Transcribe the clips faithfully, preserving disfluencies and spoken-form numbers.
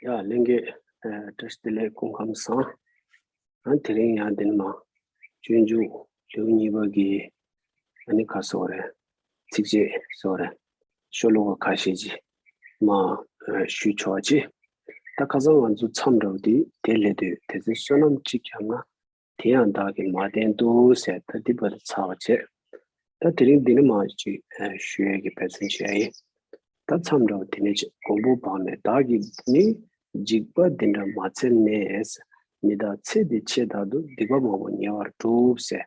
ཡ་ལྷན་རྒྱས། ཨ་བཀྲ་ཤིས་བདེ་ལེགས། སྐུ་ཁམས་བཟང་། ཨ་དེ་རིང་ཡང་འདི་ནས་མར་སྤྱོད་འཇུག་ལེའུ་གཉིས་པ་གི་ཨ་ནི་ག་ཟེར་དགོས་རེད། ཚིགས་བཅད་ཟེར་དགོས་རེད། ཤོ་ལོ་ཀ་ཁ་ཤས་ཅིག་མར་ཨ་ཞུས་ཆོག་པ་བྱས། ད་ཁ་སང་ང་ཚོ་མཚམས་འདྲ་བོ་དེ་དེ་སླེབས་དུས། དེ་ཚེ་བསོད་ནམས་གཅིག་བསགས་ན། དེ་ཡང་བདག་གིས་མ་བསྟེན་ཏོ་ཟེར། ད་འདི་བར་དུ་ཚར་བ་བྱས། ད་དེ་རིང་འདི་ནས་མར་ཅིག་ཨ་ཞུ་ཡས་ཀྱི་འབད་བརྩོན་བྱེད་ཡ་ཡིན། ད་མཚམས་འདྲ་བོ་དེ་ནས་བྱས། མགོན་པོ་བག་མེད་བདག་གིས་ནི། འཇིགས་པ་འདི་འདྲ་མ་འཚལ་ནས། མི་རྟག་ཚེ་འདི་ཆེས་དག་ཏུ། སྡིག་པ་མང་པོ་ཉེ་བར་སྒྲུབ་ཟེར།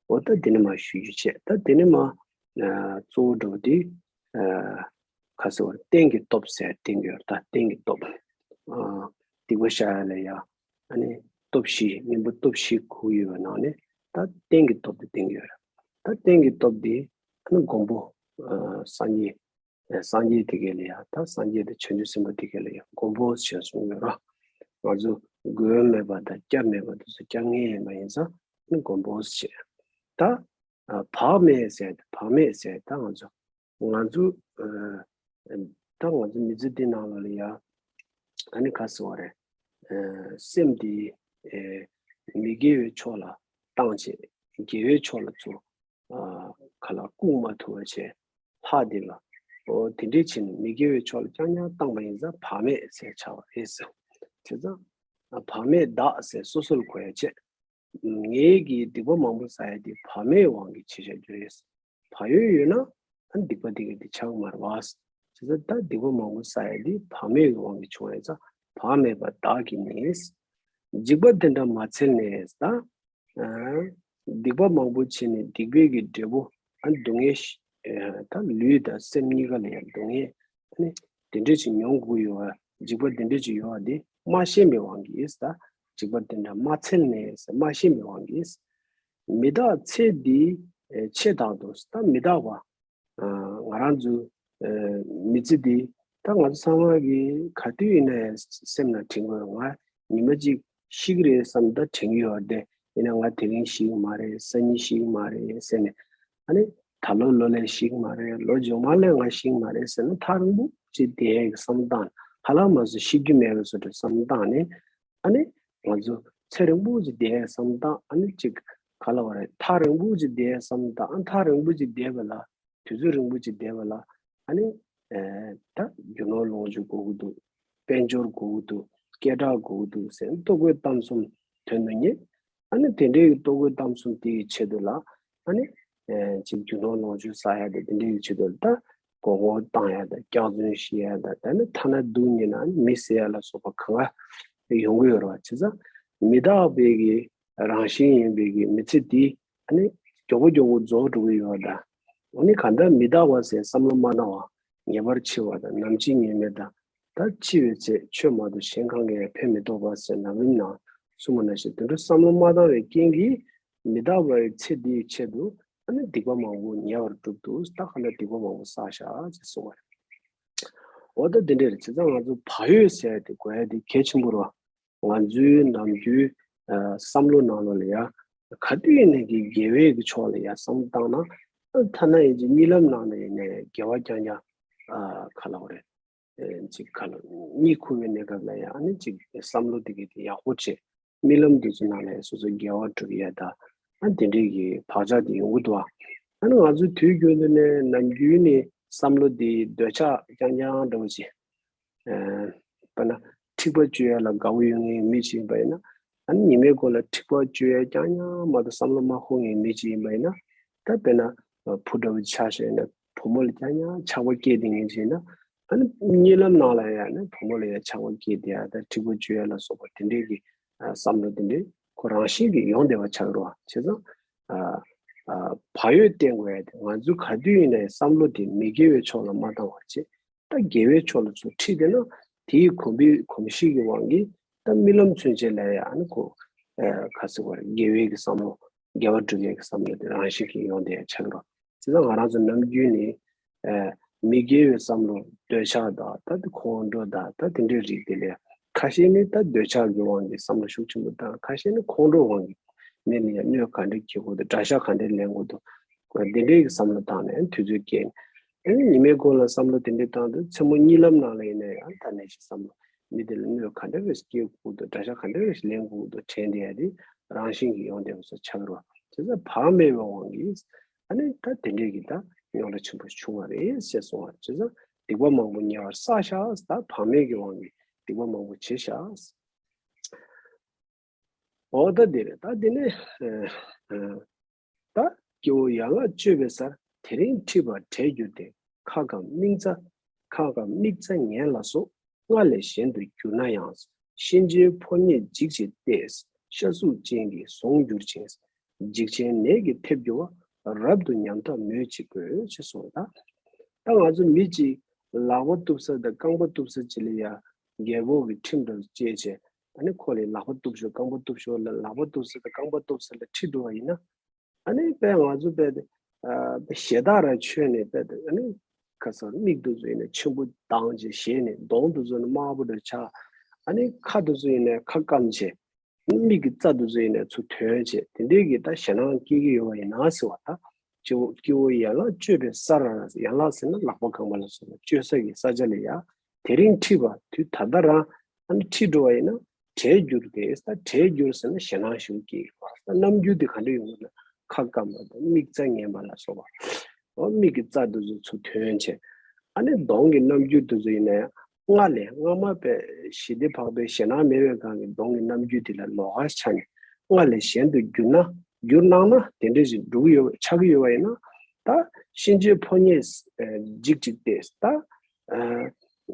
འོ་ད་འདི་ནས་མར་ཞུ་རྒྱུ་བྱས། ད་འདི་ནས་མར་ཨ་གཙོ་བོ་འདྲ་བོ་དེ་ཨ་ག་ཟེར་བ། རྟེན་གྱི་སྟོབས་ཟེར་བསྟན་གྱི་ཡོད་རེད། ད་རྟེན་གྱི་སྟོབས། ཨ་སྡིག་པ་བཤགས་ཡ་ལ་ཡ་ཨ་ནི་སྟོབས་བཞི། གཉེན་པོ་སྟོབས་བཞི་དགོས་ཡོད་པའི་ནང་ནས་ད་རྟེན་གྱི་སྟོབས་དེ་བསྟན་གྱི་ཡོད་རེད། ད་རྟེན་གྱི་སྟོབས་དེ་ཨ་ནི་མགོན་པོ་ཨ་སངས་རྒྱས། ཨ་སངས་རྒྱས་དེ་གས་ལ་ཡ། ད་སངས་རྒྱས་དང་བྱང་ཆུབ་སེམས་དཔའ་དེ་གས་ལ་ཡ་མགོན་པོ་ཞེས་གསུངས་ཡོད་རེད། ང་ཚོ་མགོན་མེད་པ་དང་སྐྱབས་མེད་པ་དེ་ཚོ་སྐྱབས་ངེས་ཡིན་པ་ཡིན་ཙང་ཨ་ནི་མགོན་པོ་ཞེས། ད་ཨ་བག་མེད་ཟེར་ཏེ། བག་མེད་ཟེར་ད་ང་ཚོ་ང་ཚོ་ཨ་ད་ང་ཚོ་མི་ཚེ་འདི་ནང་ལོགས་ལ་ཡ་ཨ་ནི་ག་ཟེར་བ་རེད། ཨ་སེམས་འདི་ཨ་མི་དགེ་བའི་ཕྱོགས་ལ་བཏང་བྱས། དགེ་བའི་ཕྱོགས་ལ་ཚུར་ཨ་ག་ལ་བཀུག་མ་ཐུབ་པ་བྱས། ལྷག་འདི་ལ་འོ་དེ་འདྲས་བྱས་ནས་མི་དགེ་བའི་ཕྱོགས་ལ་རྐྱང་རྐྱང་བཏང་པ་ཡིན་ཙང་བག་མེད་ཟེར་བྱ་བ་རེད་ཟེར། བྱས་ཙང་ཨ་བག་མེད་བདག་ཟེར་སོ་སོ་ལ་གོ་ཡ་བྱས། ངེད་ཀྱིས་སྡིག་པ་མང་པོ་བསགས་ཡ་དེ་བག་མེད་དབང་གིས་བྱས་བྱས་རྒྱུ་རེད། བག་ཡོད་ཡོད་ན་ཨ་སྡིག་པ་དེ་ག་དེ་ཆགས་ཀྱི་མ་རེད་བ། བྱས་ཙང་ད་སྡིག་པ་མང་པོ་བསགས་ཡ་དེ་བག་མེད་ཀྱི་དབང་གིས་བྱུང་བ་ཡིན་ཙང་བག་མེད་པ་བདག་གིས་ནི། འཇིགས་པ་འདི་འདྲ་མ་འཚལ་ནས། ད་ཨ་སྡིག་པ་མང་པོ་བྱས་ནས་སྡིག་པའི་གི་འབྲས་བུ་ཨ་སྡུག་བསྔལ་ཞིག་ཨ་ད་ལུས་དང་སེམས་གཉིས་ཀ་ལ་ཡང་སྡུག་བསྔལ་ཨ་ནི་དེ་འདྲ་ཞིག་མྱོང་དགོས་ཡོད་པ། འཇིགས་པ་དེ་འདྲ་ཞིག་ཡོད་པ་དེ་མ་ཤེས་པའི་དབང་གིས། ད་འཇིགས་པ་དེ་འདྲ་མ་འཚལ་ནས་ཟེར་མ་ཤེས་པའི་དབང་གིས། མི་རྟག་ཚེ་འདི་ཨེ་ཆེས་དག་ཏུ། ད་མི་རྟག་པ་ཨ་ང་རང་ཚོ་ཨེ་མི་ཚེ་འདི་ད་ང་ཚོ་ཚང་མ་གི་ག་དུས་ཡིན་ན་ཡང་སེམས་ནང་དྲན་གྱི་ཡོད། ང་ཉི་མ་གཅིག་ཤི་གི་རེད་བསམ་ད་དྲན་གྱི་ཡོད་རེད། ཡིན་ན་ང་དེ་རིང་ཤི་གི་མ་རེད། སང་ཉིན་ཤི་གི་མ་རེད་ཟེར་ནས། ཨ་ནི་ད་ལོ་ལོ་ལ་ཤི་གི་མ་རེད། ལོ་རྗེས་མ་ལ་ང་ཤི་གི་མ་རེད་ཟེར་ན་ཐག་རིང་པོ་ཅིག་བསྡད་ཡག་གི་བསམ་བློ་བཏང་། ཧ་ལམ་མ་སོང་ཤི་རྒྱུ་མེད་པའི་བཟོ་འདྲ་བསམ་བློ་བཏང་ནས། ཨ་ནི་ང་ཚོ་ཚེ་རིང་པོ་ཅིག་བསྡད་ཡག་བསམ་བློ་བཏང་། ཨ་ནི་ཅིག་ག་ལབ་དགོས་རེད། ཐག་རིང་པོ་ཅིག་བསྡད་ཡག་བསམ་བློ་བཏང་། ཨ་ཐག་རིང་པོ་ཅིག་བསྡད་པ་ལ། དུས་ཚོད་རིང་པོ་ཅིག་བསྡད་པ་ལ། ཨ་ནི་ཨེ་ད་རྒྱུ་ནོར་ལོངས་སྤྱོད་དགོས་ཀྱི་འདུག་དཔལ་འབྱོར་དགོས་ཀྱི་འདུག་སྐད་གྲགས་དགོས་ཀྱི་འདུག་ཟེར་ནས་ལྟོ་གོས་གཏམ་གསུམ་དོན་དུ་གཉེར། ཨ་ནི་དེ་འདྲའི་ལྟོ་གོས་གཏམ་གསུམ་དེའི་ཆེད་དུ་ལ། ཨ་ནི་ཨེ་ཅིག་རྒྱུ་ནོར་ལོངས་སྤྱོད་བསགས་ཡ་དང་དེ་འདྲའི་ཆེད་དུ་ལ་ད་མགོ་སྐོར་བཏང་ཡ་དང་སྐྱག་རྫུན་བཤད་ཡ་དང་། ད་ནི་ཐ་ན་སྡུག་བསྔལ་ན་ཨ་ནི་མི་བསད་ཡ་ལ་སོགས་པ་གང་ག་ཡོང་གི་ཡོད་རེད་བ། བྱས་ཙང་མི་རྟག་པའི་གི་རང་བཞིན་ཡིན་པའི་གི་མི་ཚེ་འདི་ཨ་ནི་མགྱོགས་པོ་མགྱོགས་པོ་རྫོགས་འགྲོ་གི་ཡོད་ད། ཨ་ནི་གང་ལྟར་མི་རྟག་པ་ཟེར་བསམ་བློ་མ་བཏང་བ། ངེས་པར་འཆི་བ་དང་ནམ་འཆི་ངེས་མེད་དང་། ད་འཆི་བའི་ཚེ་ཆོས་མ་གཏོགས་གཞན་གང་གིས་ཕན་མི་ཐོགས་པ་ཟེར་ནམ་རིམ་ནང་གསུངས་པ་ནང་བཞིན། དེ་འདྲ་བསམ་བློ་མ་བཏང་བའི་རྐྱེན་གྱིས་མི་རྟག་པའི་ཚེ་འདིའི་ཆེད་དུ་ཨ་ནི་སྡིག་པ་མང་པོ་ཉེ་བར་བསྒྲུབ་འདུག་ད་གང་ལྟར་སྡིག་པ་མང་པོ་བསགས་ཤག་ཅེས་གསུངས་པ་རེད། འོ་ད་འདི་འདྲ་རེད། བྱས་ཙང་ང་ཚོ་བག་ཡོད་ཟེར་དེ་དགོས་ཡ་དེ་གལ་ཆེན་པོ་རེད་བ། ང་ཚོའི་ནམ་རྒྱུན་ཨ་བསམ་བློ་ནང་ལོགས་ལ་ཡ་ག་དུས་ཡིན་ནའི་གི་དགེ་བའི་གི་ཕྱོགས་ལ་ཡ་བསམ་བློ་བཏང་ན། ཨ་ཐ་ན་ཡིན་གཅིག་གཉིད་ལམ་ནང་ལ་ཡིན་ནའི་དགེ་བ་རྐྱང་རྐྱང་ཨ་ག་ལབ་དགོས་རེད། ཨེ་ཅིག་ག་ལ་གཉིད་ཁུག་པའི་གནས་སྐབས་ལ་ཡ་ཨ་ནི་ཅིག་བསམ་བློ་དེ་གི་དེ་ཡག་པོ་བྱས། རྨི་ལམ་དེ་ཚོ་ནང་ལ་ཡ་སོ་སོ་དགེ་བ་སྒྲུབ་ཡ་ད་ཨ་དེ་འདྲའི་གི་བག་ཆགས་དེ་ཡོང་གི་འདུག་ཨ། ཨ་ནི་ང་ཚོ་དུས་རྒྱུན་དུ་ནས་ནམ་རྒྱུན་ནས་བསམ་བློ་དེ་འདོད་ཆགས་རྐྱང་རྐྱང་འདྲ་བོ་ཅིག་ཨ་དཔེར་ན་འཁྲིག་པ་སྤྱོད་ཡ་ལ་དགའ་བོ་ཡོད་མཁན་མི་ཅིག་ཡིན་པ་ཡིན་ན། ཨ་ནི་ཉི་མའི་མགོ་ལ་འཁྲིག་པ་སྤྱོད་ཡ་རྐྱང་རྐྱང་མ་གཏོགས་བསམ་བློ་མ་འཁོར་མཁན་མི་ཅིག་ཡིན་པ་ཡིན་ན། ད་དཔེར་ན་བུ་འདྲ་བོ་ཆགས་བཞག་ཡིན་ན་བུ་མོ་ལ་རྐྱང་རྐྱང་ཆགས་པ་སྐྱེས་བསྡད་མཁན་ཅིག་ཡིན་ན། ཨ་ནི་གཉིད་ལམ་ནང་ལ་ཡ་ནི་བུ་མོ་ལ་ཡ་ཆགས་པ་སྐྱེས་བསྡད་ཡ་དང་འཁྲིག་པ་སྤྱོད་ཡ་ལ་སོགས་པ་དེ་འདྲའི་གི་ཨ་བསམ་བློ་དེ་འདྲའི་ཁོ་རང་བཞིན་གྱིས་ཡོང་བསྡད་པ་ཆགས་ཀྱི་རེད་བ། བྱས་ཙང་ཨ་ཨ་བག་ཡོད་བསྟེན་དགོས་ཡ་དེ་ང་ཚོས་ག་དུས་ཡིན་ནའི་བསམ་བློ་དེ་མི་དགེ་བའི་ཕྱོགས་ལ་མ་བཏང་བ་བྱས། ད་དགེ་བའི་ཕྱོགས་ལ་ཚུར་ཁྲིད་བསྡད་ན་དེའི་གོམས་པའི་གོམས་གཤིས་ཀྱི་དབང་གིས་ད་རྨི་ལམ་ཚུན་ཆད་ལ་ཡང་ཨ་ནི་ཁོ་ཨ་ག་ཟེར་བ་རེད། དགེ་བའི་གི་བསམ་བློ་དགེ་བ་སྒྲུབ་ཡས་ཀྱི་བསམ་བློ་དེ་རང་བཞིན་གྱིས་ཡོང་བསྡད་ཡ་ཆགས་ཀྱི་རེད། བྱས་ཙང་ང་རང་ཚོ་ནམ་རྒྱུན་ནས་ཨ་མི་དགེ་བའི་བསམ་བློ་འདོད་ཆགས་དང་ད་དེ་ཁོང་ཁྲོ་དང་ད་དེ་འདྲའི་རིགས་དེ་ལས་ཁ་ཤས་ནི་ད་འདོད་ཆགས་ཀྱི་དབང་གིས་བསམ་བློ་ཤུགས་ཆེན་པོ་བཏང་། ཁ་ཤས་ནི་ཁོང་ཁྲོའི་དབང་གིས་མི་ལ་ཡང་གནོད་ག་འདྲ་བྱེད་དགོས་འདུག་དགྲ་ཤ་ག་འདྲ་ལེན་དགོས་འདུག་དེ་འདྲའི་གི་བསམ་བློ་བཏང་ནས་དུས་ཚོད་སྐྱེལ་ནས། ཨ་ནི་ཉི་མའི་མགོ་ལ་བསམ་བློ་དེ་འདྲ་བཏང་དུས་མཚན་མོ་གཉིད་ལམ་ནང་ལ་ཡིན་ན་ཡང་ད་ནད་གཞི་བསམ་བློ་ མི་དེ་ལ་གནོད་ག་འདྲ་རེ་སྐྱེལ་དགོས་འདུག་འདྲ་ཆགས་ག་འདྲ་རེ་ལེན་དགོས་འདུག་དྲན་བསྡད་ཡ་དེ་རང་བཞིན་གྱིས་ཡོང་བསྡད་པ་སོགས་ཆགས་ཀྱི་རེད་བ། བྱས་ཙང་བག་མེད་པའི་དབང་གིས་ཨ་ནི་ད་དེ་འདྲས་ཀྱི་ད་རྙོག་དྲ་ཆེན་པོ་བྱུང་བ་རེད་ཅེས་གསུངས་པ་རེད། བྱས་ཙང་སྡིག་པ་མང་པོ་ཉེ་བར་བསགས་ཤག་ད་བག་མེད་ཀྱི་དབང་གིས་སྡིག་པ་མང་པོ་བྱས་ཤག་འོ་ད་དེ་རེད། ད་དེ་ནས་ཨ་ཨ་ད་སྐྱེ་བོ་ཡན་ལག་གཅོད་པའི་སར། དེ་རིང་ཁྲིད་པ་བྲལ་གྱུར་ཏེ། ཁ་སྐམ་མིག་རྩ། ཁ་སྐམ་མིག་རྩ་ངན་ལ་སོགས། སྔར་ལས་གཞན་དུ་གྱུར་ན་ཡང་། གཤིན་རྗེའི་ཕོ་ཉས་འཇིགས་བྱེད་སྟེ། ཤ་གཟུགས་ཅན་གྱིས་ཟུང་འགྱུར་ཅིང་། འཇིགས་ཆེན་ནད་ཀྱིས་ཐེབས་འགྱུར་བ། རབ་ཏུ་ཉམས་ཐག་སྨོས་ཅི་དགོས། ཅེས་གསུངས་པ་དང་། ད་ང་ཚོ་མི་གཅིག་ལག་པ་གཏུབ་ས་དང་རྐང་པ་གཏུབ་ས་གཅིག་ལ་ཡ་རྒྱལ་པོ་གི་ཁྲིམས་འདྲ་བཅས་བྱས། ཨ་ནི་ཁོ་ལ་ལག་པ་གཏུབ་ཤོག་རྐང་པ་གཏུབ་ཤོག་ལ། ལག་པ་གཏུབ་ས་དང་རྐང་པ་གཏུབ་ས་ལ་ཁྲིད་འགྲོ་བ་ཡིན་ན། ཨ་ནི་དཔེ་ང་ཚོ་དཔེ་དེ་ཨ་དཔེ་ཞེ་དྲག་ར་ཆོད་ནས་དཔེ་དེ་ཨ་ནི་ཁ་སང་མིག་དེ་ཚོ་ཡིན་ན་ཆེན་པོ་བཏང་བྱས་ཞེད་ནས། གདོང་དེ་ཚོ་ནི་དམར་པོ་འདྲ་ཆགས། ཨ་ནི་ཁ་དེ་ཚོ་ཡིན་ན་ཁ་སྐམ་བྱས། མིག་གི་རྩ་དེ་ཚོ་ཡིན་ན་ཚུར་ཐོན་བྱས། དེ་འདྲས་ཀྱི་ད་ཞེད་སྣང་སྐྱེ་གི་ཡོད་པ་ཡིན་ན་ཟེར་བ། ད་སྐྱེ་བོ་སྐྱེ་བོ་ཡན་ལག་གཅོད་པའི་སར། ཡན་ལག་ཟེར་ན་ལག་པ་རྐང་པ་ལ་སོགས་པ་གཅོད་ས་གི་ས་ཆ་ལ་ཡ། དེ་རིང་ཁྲིད་པ་དུས་ད་ལྟ་རང་ཨ་ནི་ཁྲིད་འགྲོ་བ་ཡིན་ན། བྲལ་གྱུར་ཏེ། ད་བྲལ་གྱུར་ཟེར་ན་ཞེད་སྣང་ཞིག་སྐྱེ་གི་རེད་བ། ད་རྣམ་འགྱུར་དེ་ག་འདྲ་ཡོང་གི་ན། ཁ་སྐམ་པ་དང་མིག་རྩ་ངན་པ་ལ་སོགས་པ། འོ་མིག་གི་རྩ་དེ་ཚོ་ཚུར་ཐོན་བྱས། ཨ་ནི་གདོང་གི་རྣམ་འགྱུར་དེ་ཚོ་ཡིན་ན་ཡང་སྔར་ལས། སྔ་མ་དཔེ་ཞི་བདེ་འཕགས་པའི་ཞེད་སྣང་མེད་པའི་སྒང་གི་གདོང་གི་རྣམ་འགྱུར་དེ་ལ་ལོགས་ཀ་ཆགས་ནས། སྔར་ལས་གཞན་དུ་འགྱུར་ན། འགྱུར་གནང་ན། དེ་འདྲ་ཞིག་འགྲོ་གི་ཡོད། ཆགས་ཀྱི་ཡོད་པ་ཡིན་ན། ད་གཤིན་རྗེའི་ཕོ་ཉས་འཇིགས་ཅིག་སྟེ། ད་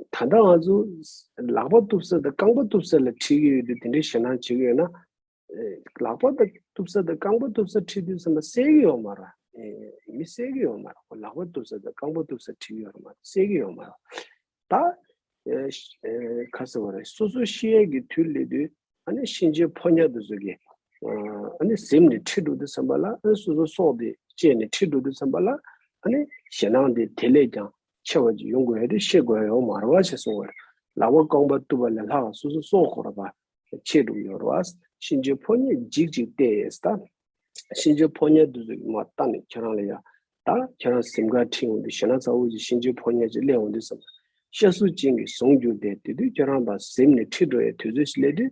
ད་ལྟ་ང་ཚོ་ལག་པ་གཏུབ་ས་དང་རྐང་པ་གཏུབ་ས་ལ་ཁྲིད་ཀྱི་ཡོད་དུས་དེ་འདྲའི་ཞེད་སྣང་བྱེད་ཀྱི་ཡོད་ན། ལག་པ་དང་གཏུབ་ས་དང་རྐང་པ་གཏུབ་ས་ཁྲིད་དུས་ཙམ་པ་གསལ་གྱི་ཡོད་མ་རེད། མི་གསལ་གྱི་ཡོད་མ་རེད། ལག་པ་གཏུབ་ས་དང་རྐང་པ་གཏུབ་ས་ཁྲིད་ཀྱི་ཡོད་མ་རེད། གསལ་གྱི་ཡོད་མ་རེད། ད་ག་ཟེར་བ་རེད། སོ་སོ་ཤི་ཡས་ཀྱི་དུས་སླེབས་དུས་ཨ་ནི་གཤིན་རྗེའི་ཕོ་ཉ་དེ་ཚོ་གིས་ཨ་ནི་གཟིམ་ནས་ཁྲིད་འགྲོ་དུས་ཙམ་པ་ལ། ཨ་ནི་སོ་སོ་སྲོག་དེ་བཅད་ནས་ཁྲིད་འགྲོ་དུས་ཙམ་པ་ལ། ཨ་ནི་ཞེད་སྣང་དེ་དེ་ལས་ཀྱང་ཆེ་བ་ཅིག་ཡོང་དགོས་ཡ་དེ་ཤེས་དགོས་ཡ་ཡོད་མ་རེད་བ་ཞེས་གསུངས་པ་རེད། ལག་པ་རྐང་པ་གཏུབ་པ་ལས་ལྷག་སོ་སོ་སྲོག་ཁོ་ར་བ་ཆད་འགྲོ་གི་ཡོད་རེད་བ། གཤིན་རྗེའི་ཕོ་ཉས་འཇིགས་ཅིག་སྟེ། ད་གཤིན་རྗེའི་ཕོ་ཉ་དེ་ཚོ་གིས་མར་བལྟས་ནས་ཁྱེད་རང་ལ་ཡ། ད་ཁྱེད་རང་གཟིམ་ཁར་ཁྲིད་འོང་དུས་ཞེད་སྣང་ཚ་བོ་ཅིག་གཤིན་རྗེའི་ཕོ་ཉ་ཅིག་སླེབས་འོང་དུས་ཙམ། ཤ་གཟུགས་ཅན་གྱིས་ཟུང་འགྱུར་ཏེ། དེ་དུས་ཁྱེད་རང་ཕར་གཟིམ་ནས་ཁྲིད་འགྲོ་ཡའི་དུས་ཚོད་ཅིག་སླེབས་དུས།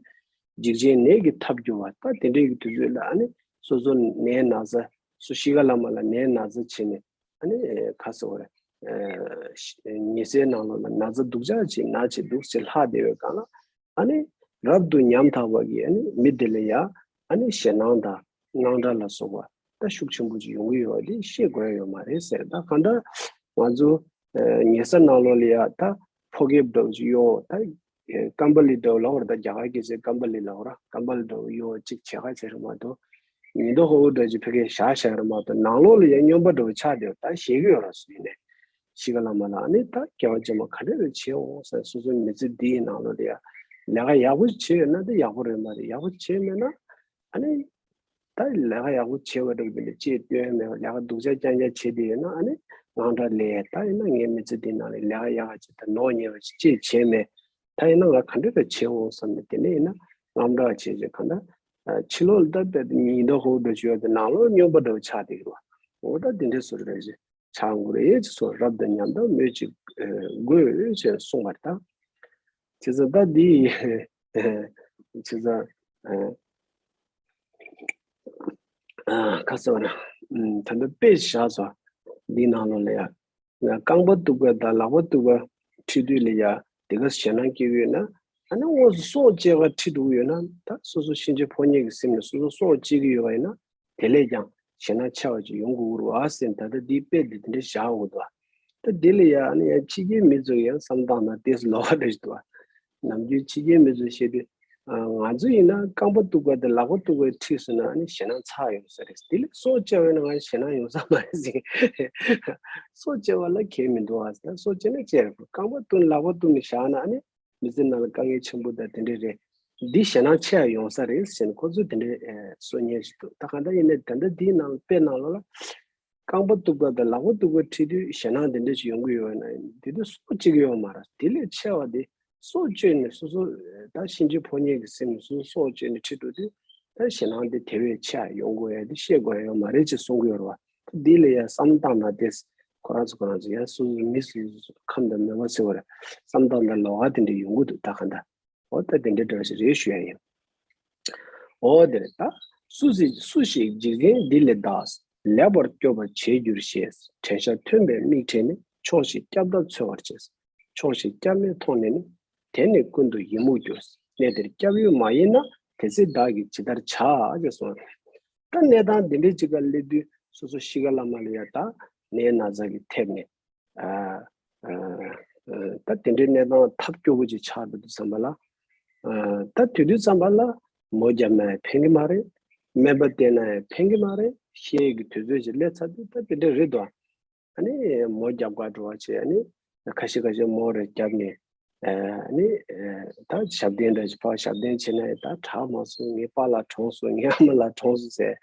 འཇིགས་ཆེན་ནད་ཀྱིས་ཐེབས་འགྱུར་བ། ད་དེ་འདྲའི་གི་དུས་ཚོད་ལ་ཨ་ནི་སོ་སོ་ནད་ན་ཚ། སོ་ཤི་ཁ་ལ་མ་ལ་ནད་ན་ཚ་བྱས་ནས། ཨ་ནི་ག་ཟེར་བ་རེད། ཉི་ཟེར་ནང་ལོགས་ལ་ན་ཚ་སྡུག་ཅག་ཅིག་ན་བྱས་འདུག་ཅེས་ལྷག་བསྡད་པའི་སྒང་ལ། ཨ་ནི་རབ་ཏུ་ཉམ་ཐག་པ་གི་ཨ་ནི་མི་དེ་ལ་ཡ་ཨ་ནི་ཞེད་སྣང་དང་དངངས་སྐྲག་ལ་སོགས་པ་ད་ཤུགས་ཆེན་པོ་ཅིག་ཡོང་གི་ཡོད་པ་དེ་ཤེས་དགོས་ཡ་ཡོད་མ་རེད་ཟེར། ད་གང་ལྟར་ང་ཚོ་ཉལ་ས་ནང་ལོགས་ལ་ཡ་ད་ཕོ་སྐྱེས་འདྲ་བོ་ཅིག་གཡོག་ད་ཀམ་པ་ལི་འདྲ་བོ་ལབ་དགོས་རེད། ད་རྒྱ་གར་སྐད་ཆའི་ཀམ་པ་ལི་ལབ་དགོས་རེད། ཀམ་པ་ལི་འདྲ་བོ་གཡོག་ཅིག་བྱེད་ཁ་བྱེད་རེད་མ་གཏོགས། ཉི་ཟླ་ཧོ་ཧོ་འདྲ་ཅིག་ཕ་གིར་བཞག་བཞག་རེད་མ་གཏོགས། ནང་ལོགས་ལ་ཡ་སྨྱོན་པ་འདྲ་བོ་ཆགས་བསྡད་པ་ད་ཤེས་ཀྱི་ཡོད་རེད། སུ་ཡིན་ནའི་ཤི་ཁ་ལ་མ་ལ་ཨ་ནི་ད་སྐྱེ་བ་རྗེས་མ་ག་འདྲ་རེ་བྱེད་འོང་ཟེར། སོ་སོའི་མི་ཚེ་འདིའི་ནང་ལོགས་ལ་ཡ་ལས་ཀ་ཡག་པོ་བྱེད་ཡོད་ན་ད་ཡག་པོ་རེད། མ་རེད་ཡག་པོ་བྱེད་མེད་ན། ཨ་ནི་ད་ལས་ཀ་ཡག་པོ་བྱེད་པ་འདྲ་བོ་དེ་འདྲ་ཅིག་སྟོན་མེད་པ། ལས་ཀ་སྡུག་ཅག་རྐྱང་རྐྱང་བྱེད་བསྡད་ཡོད་ན། ཨ་ནི་དངངས་སྐྲག་ལས། ད་ཡིན་ན་ངའི་མི་ཚེ་འདིའི་ནང་ལ་ལས་ཀ་ཡག་ག་ཅིག་དང་ནོར་ཉེས་པ་ཅིག་ཅིག་བྱས་མེད། ད་ཡིན་ན་ང་ག་འདྲ་རེ་བྱེད་འོང་བསམ་ནས། དེ་ནས་ཡིན་ན་དངངས་སྐྲག་བྱས་བྱས་གང་ལྟར་ཕྱི་ལོགས་ལ་ད་དཔེ་ཉི་ཟླ་ཧོ་འདྲ་ཅིག་ཡོད་དེ་ནང་ལོགས་སྨྱོན་པ་འདྲ་བོ་ཆགས་བསྡད་ཀྱི་རེད་བ། འོ་ད་དེ་འདྲ་བཟོ་འདྲ་ཅིག་ཆགས་འགྲོ་གི་རེད་ཅེས་སོགས་རབ་དང་ཉམས་དང་སྨོས་ཅི་དགོས་ཅེས་གསུངས་པ་རེད། ད་བྱས་ཙང་ད་འདི་བྱས་ཙང་ཨ་ག་ཟེར་བ་རེད། ད་ལྟ་དཔེ་བཞག་སོང་། འདི་ནང་ལོགས་ལ་ཡ། རྐང་པ་གཏུབ་པ་དང་ལག་པ་གཏུབ་པ་ཁྲིད་དུས་ལ་ཡ་དེ་ག་ཞེད་སྣང་སྐྱེ་གི་ཡོད་ན། ཨ་ནི་དངོས་སུ་སྲོག་བཅད་པ་ཁྲིད་འགྲོ་གི་ཡོད་ན། ད་སོ་སོ་གཤིན་རྗེ་ཕོ་ཉས་ཀྱིས་ཟིན་ནས་སོ་སོ་སྲོག་བཅད་ཀྱི་ཡོད་པ་ཡིན་ན། དེ་ལས་ཀྱང་ཞེད་སྣང་ཆེ་བ་ཅིག་ཡོང་དགོས་རེད་བ་ཟེར། ད་ལྟ་འདིའི་དཔེ་འདི་དེ་འདྲ་བཞག་ཡོད་འདུག་ད་འདི་ལ་ཡ་ཨ་ནི་ཡང་ཕྱི་རྒྱལ་མི་ཚོ་ཡང་བསམ་བཏང་ན་ཏོག་ཙམ་ལོགས་ཀ་འདྲ་ཞིག་འདུག་ནམ་རྒྱུན་ཕྱི་རྒྱལ་མི་ཚོ་བཤད་དུས། ང་ཚོ་ཡིན་ན་རྐང་པ་གཏུབ་པ་དང་ལག་པ་གཏུབ་པ་ཁྲིད་སོང་ན་ཨ་ནི་ཞེད་སྣང་ཚ་ཡོང་ས་རེད། དེ་ལས་སྲོག་བཅད་པ་ཡིན་ན་ང་ཞེད་སྣང་ཡོང་ས་མ་རེད་ཟེར། སྲོག་བཅད་པ་ལ་གལ་མི་འདུག་ཨ་ཟེར། སྲོག་བཅད་ན་བཅད་རེད། རྐང་པ་གཏུབ་ལག་པ་གཏུབ་ནས་བཞག་ན་ཨ་ནི་མི་ཚེ་ནང་ལ་དཀའ་ངལ་ཆེན་པོ་དང་དེ་འདྲ་རེད། འདི་ཞེད་སྣང་ཆེ་ཡ་ཡོང་ས་རེད་ཟེར་ནས་ཁོ་ཚོས་དེ་འདྲའི་གསུང་མཁན་ཞིག་འདུག་ད་གང་ལྟར་ཡིན་ནའི་ད་ལྟ་འདིའི་ནང་དཔེ་ནང་ལོགས་ལ། རྐང་པ་གཏུབ་པ་དང་ལག་པ་གཏུབ་པ་ཁྲིད་དུས་ཞེད་སྣང་དེ་འདྲ་ཞིག་ཡོང་གི་ཡོད་ན། དེ་དུས་སྲོག་བཅད་ཀྱི་ཡོད་མ་རེད། དེ་ལས་ཆེ་བ་དེ་སྲོག་གཅོད་ནས་སོ་སོ་ད་གཤིན་རྗེ་ཕོ་ཉས་ཀྱིས་ཟིན་ནས་སོ་སོ་སྲོག་གཅོད་ནས་ཁྲིད་འགྲོ་དུས་ད་ཞེད་སྣང་དེ་དེ་བས་ཆེ་ཡོང་དགོས་ཡ་དེ་ཤེས་དགོས་ཡ་ཡོད་མ་རེད་ཅེས་གསུང་གི་ཡོད་རེད་བ། ད་འདི་ལ་ཡ་བསམ་བཏང་ན་དེ་ཁོ་རང་ཚོ་ཁོ་རང་ཚོ་ཡ་སོ་སོ་མི་སོ་སོ་ཁམས་དང་མོས་པ་ཟེར་བ་རེད། བསམ་བཏང་ན་ལོགས་ཀ་དེ་འདྲ་ཡོང་གི་འདུག་ད་ག་འདྲ། འོ་ད་དེ་འདྲའི་འདྲ་ཞིག་རེད་ཞུ་ཡ་ཡིན། འོ་དེ་རེད་ད། སུ་ཞིག་སུ་ཞིག་འཇིག་རྟེན་འདི་ལས་འདའ། ལེགས་པར་སྐྱོབ་པར་བྱེད་འགྱུར་ཞེས། དྲན་ཤེས་ཐོན་པའི་མིག་ཕྲན་ནི། ཕྱོགས་ཤིག་སྐྱབས་དང་འཚོལ་བར་བྱེད། ཕྱོགས་ཤིག་སྐྱབས་མེད་མཐོང་ནས་ནི། དེ་ནི་ཀུན་ཏུ་ཡི་མུག་འགྱུར། གནས་འདིར་སྐྱབས་ཡུལ་མ་ཡིན་ན། དེ་ཚེ་བདག་གིས་ཇི་ལྟར་བྱ། ཞེས་གསུངས། ད་གནས་སྟངས་འདི་འདྲའི་ཅིག་ག་སླེབས་དུས་སོ་སོ་གཤིས་ཀ་ལ་མ་ལ་ཡ་ད་ནད་ན་ཚ་གིས་ཐེབས་ནས། ཨ་ཨ་ཨ་ད་དེ་འདྲའི་གནས་སྟངས་ཐབས་སྐྱོ་པོ་ཅིག་ཆགས་འགྲོ་དུས་ཙམ་པ་ལ། ཨ་ད་དེ་དུས་ཙམ་པ་ལ་མོ་བརྒྱབ་ན་ཡང་ཕན་གྱི་མ་རེད། སྨན་པ་བསྟེན་ན་ཡང་ཕན་གྱི་མ་རེད། ཤི་ཡས་ཀྱི་དུས་ཚོད་ཅིག་སླེབས་ཚར་དུས་ད་དེ་འདྲ་རེད་དོ། ཨ་ནི་མོ་བརྒྱབ་ག་འགྲོ་བ་བྱས། ཨ་ནི་ཁ་ཤས་ཁ་ཤས་མོ་རེ་བརྒྱབ་ནས། ཨ་ནི་ཨ་ད་ཞབས་བརྟན་འདྲ་ཞིག་ཕར་ཞབས་བརྟན་བྱས་ན་ཡང་ད་དྲག་མ་སོང་། ངའི་པཱ་ལགས་གྲོངས་སོང་། ངའི་ཨ་མ་ལགས་གྲོངས་སོང་ཟེར་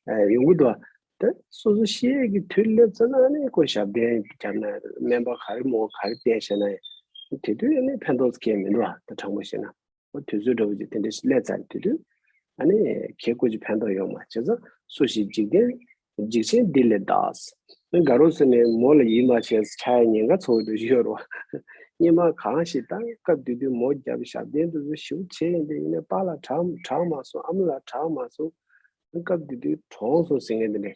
ཨ་ཡོང་གི་འདུག་ད་སོ་སོ་ཤི་ཡས་ཀྱི་དུས་སླེབས་ཚར་ན་ཨ་ནི་ཁོ་ཞབས་བརྟན་བརྒྱབ་ན་སྨན་པ་ག་རེ་མོ་ག་རེ་བསྟེན་བྱས་ན་ཡང་དེ་དུས་ཨ་ནི་ཕན་ཐོགས་ཁེལ་མི་འདུག་ད་དྲང་པོ་བཤད་ན། འོ་དུས་ཚོད་འདྲ་བོ་ཅིག་དེ་འདྲ་ཞིག་སླེབས་ཚར་དུས་དུས། ཨ་ནི་ཁྱེད་ཀོ་ཅིག་ཕན་ཐོགས་ཡོད་མ་རེད། བྱས་ཙང་སུ་ཞིག་འཇིག་རྟེན་འཇིག་རྟེན་འདི་ལས་འདའ། ཨ་དགའ་རོགས་ཟེར་ནས་མོ་ལ་ཡིད་མ་ཆེས་ཆགས་ཡ་ཉེན་ཁ་ཚ་པོ་འདྲ་ཞིག་ཡོད་རེད་བ། སྔོན་མ་གང་ཞིག་ད་སྐབས་དེ་དུས་མོ་བརྒྱབ་ཞབས་བརྟན་དེ་ཚོ་ཞེ་པོ་བྱས་ཡིན། དེ་ཡིན་ནའི་པཱ་ལགས་དྲག་དྲག་མ་སོང་། ཨ་མ་ལགས་དྲག་མ་སོང་། སྐབས་དེ་དུས་གྲོངས་སོང་ཟེར་མཁན་དེ་འདྲ་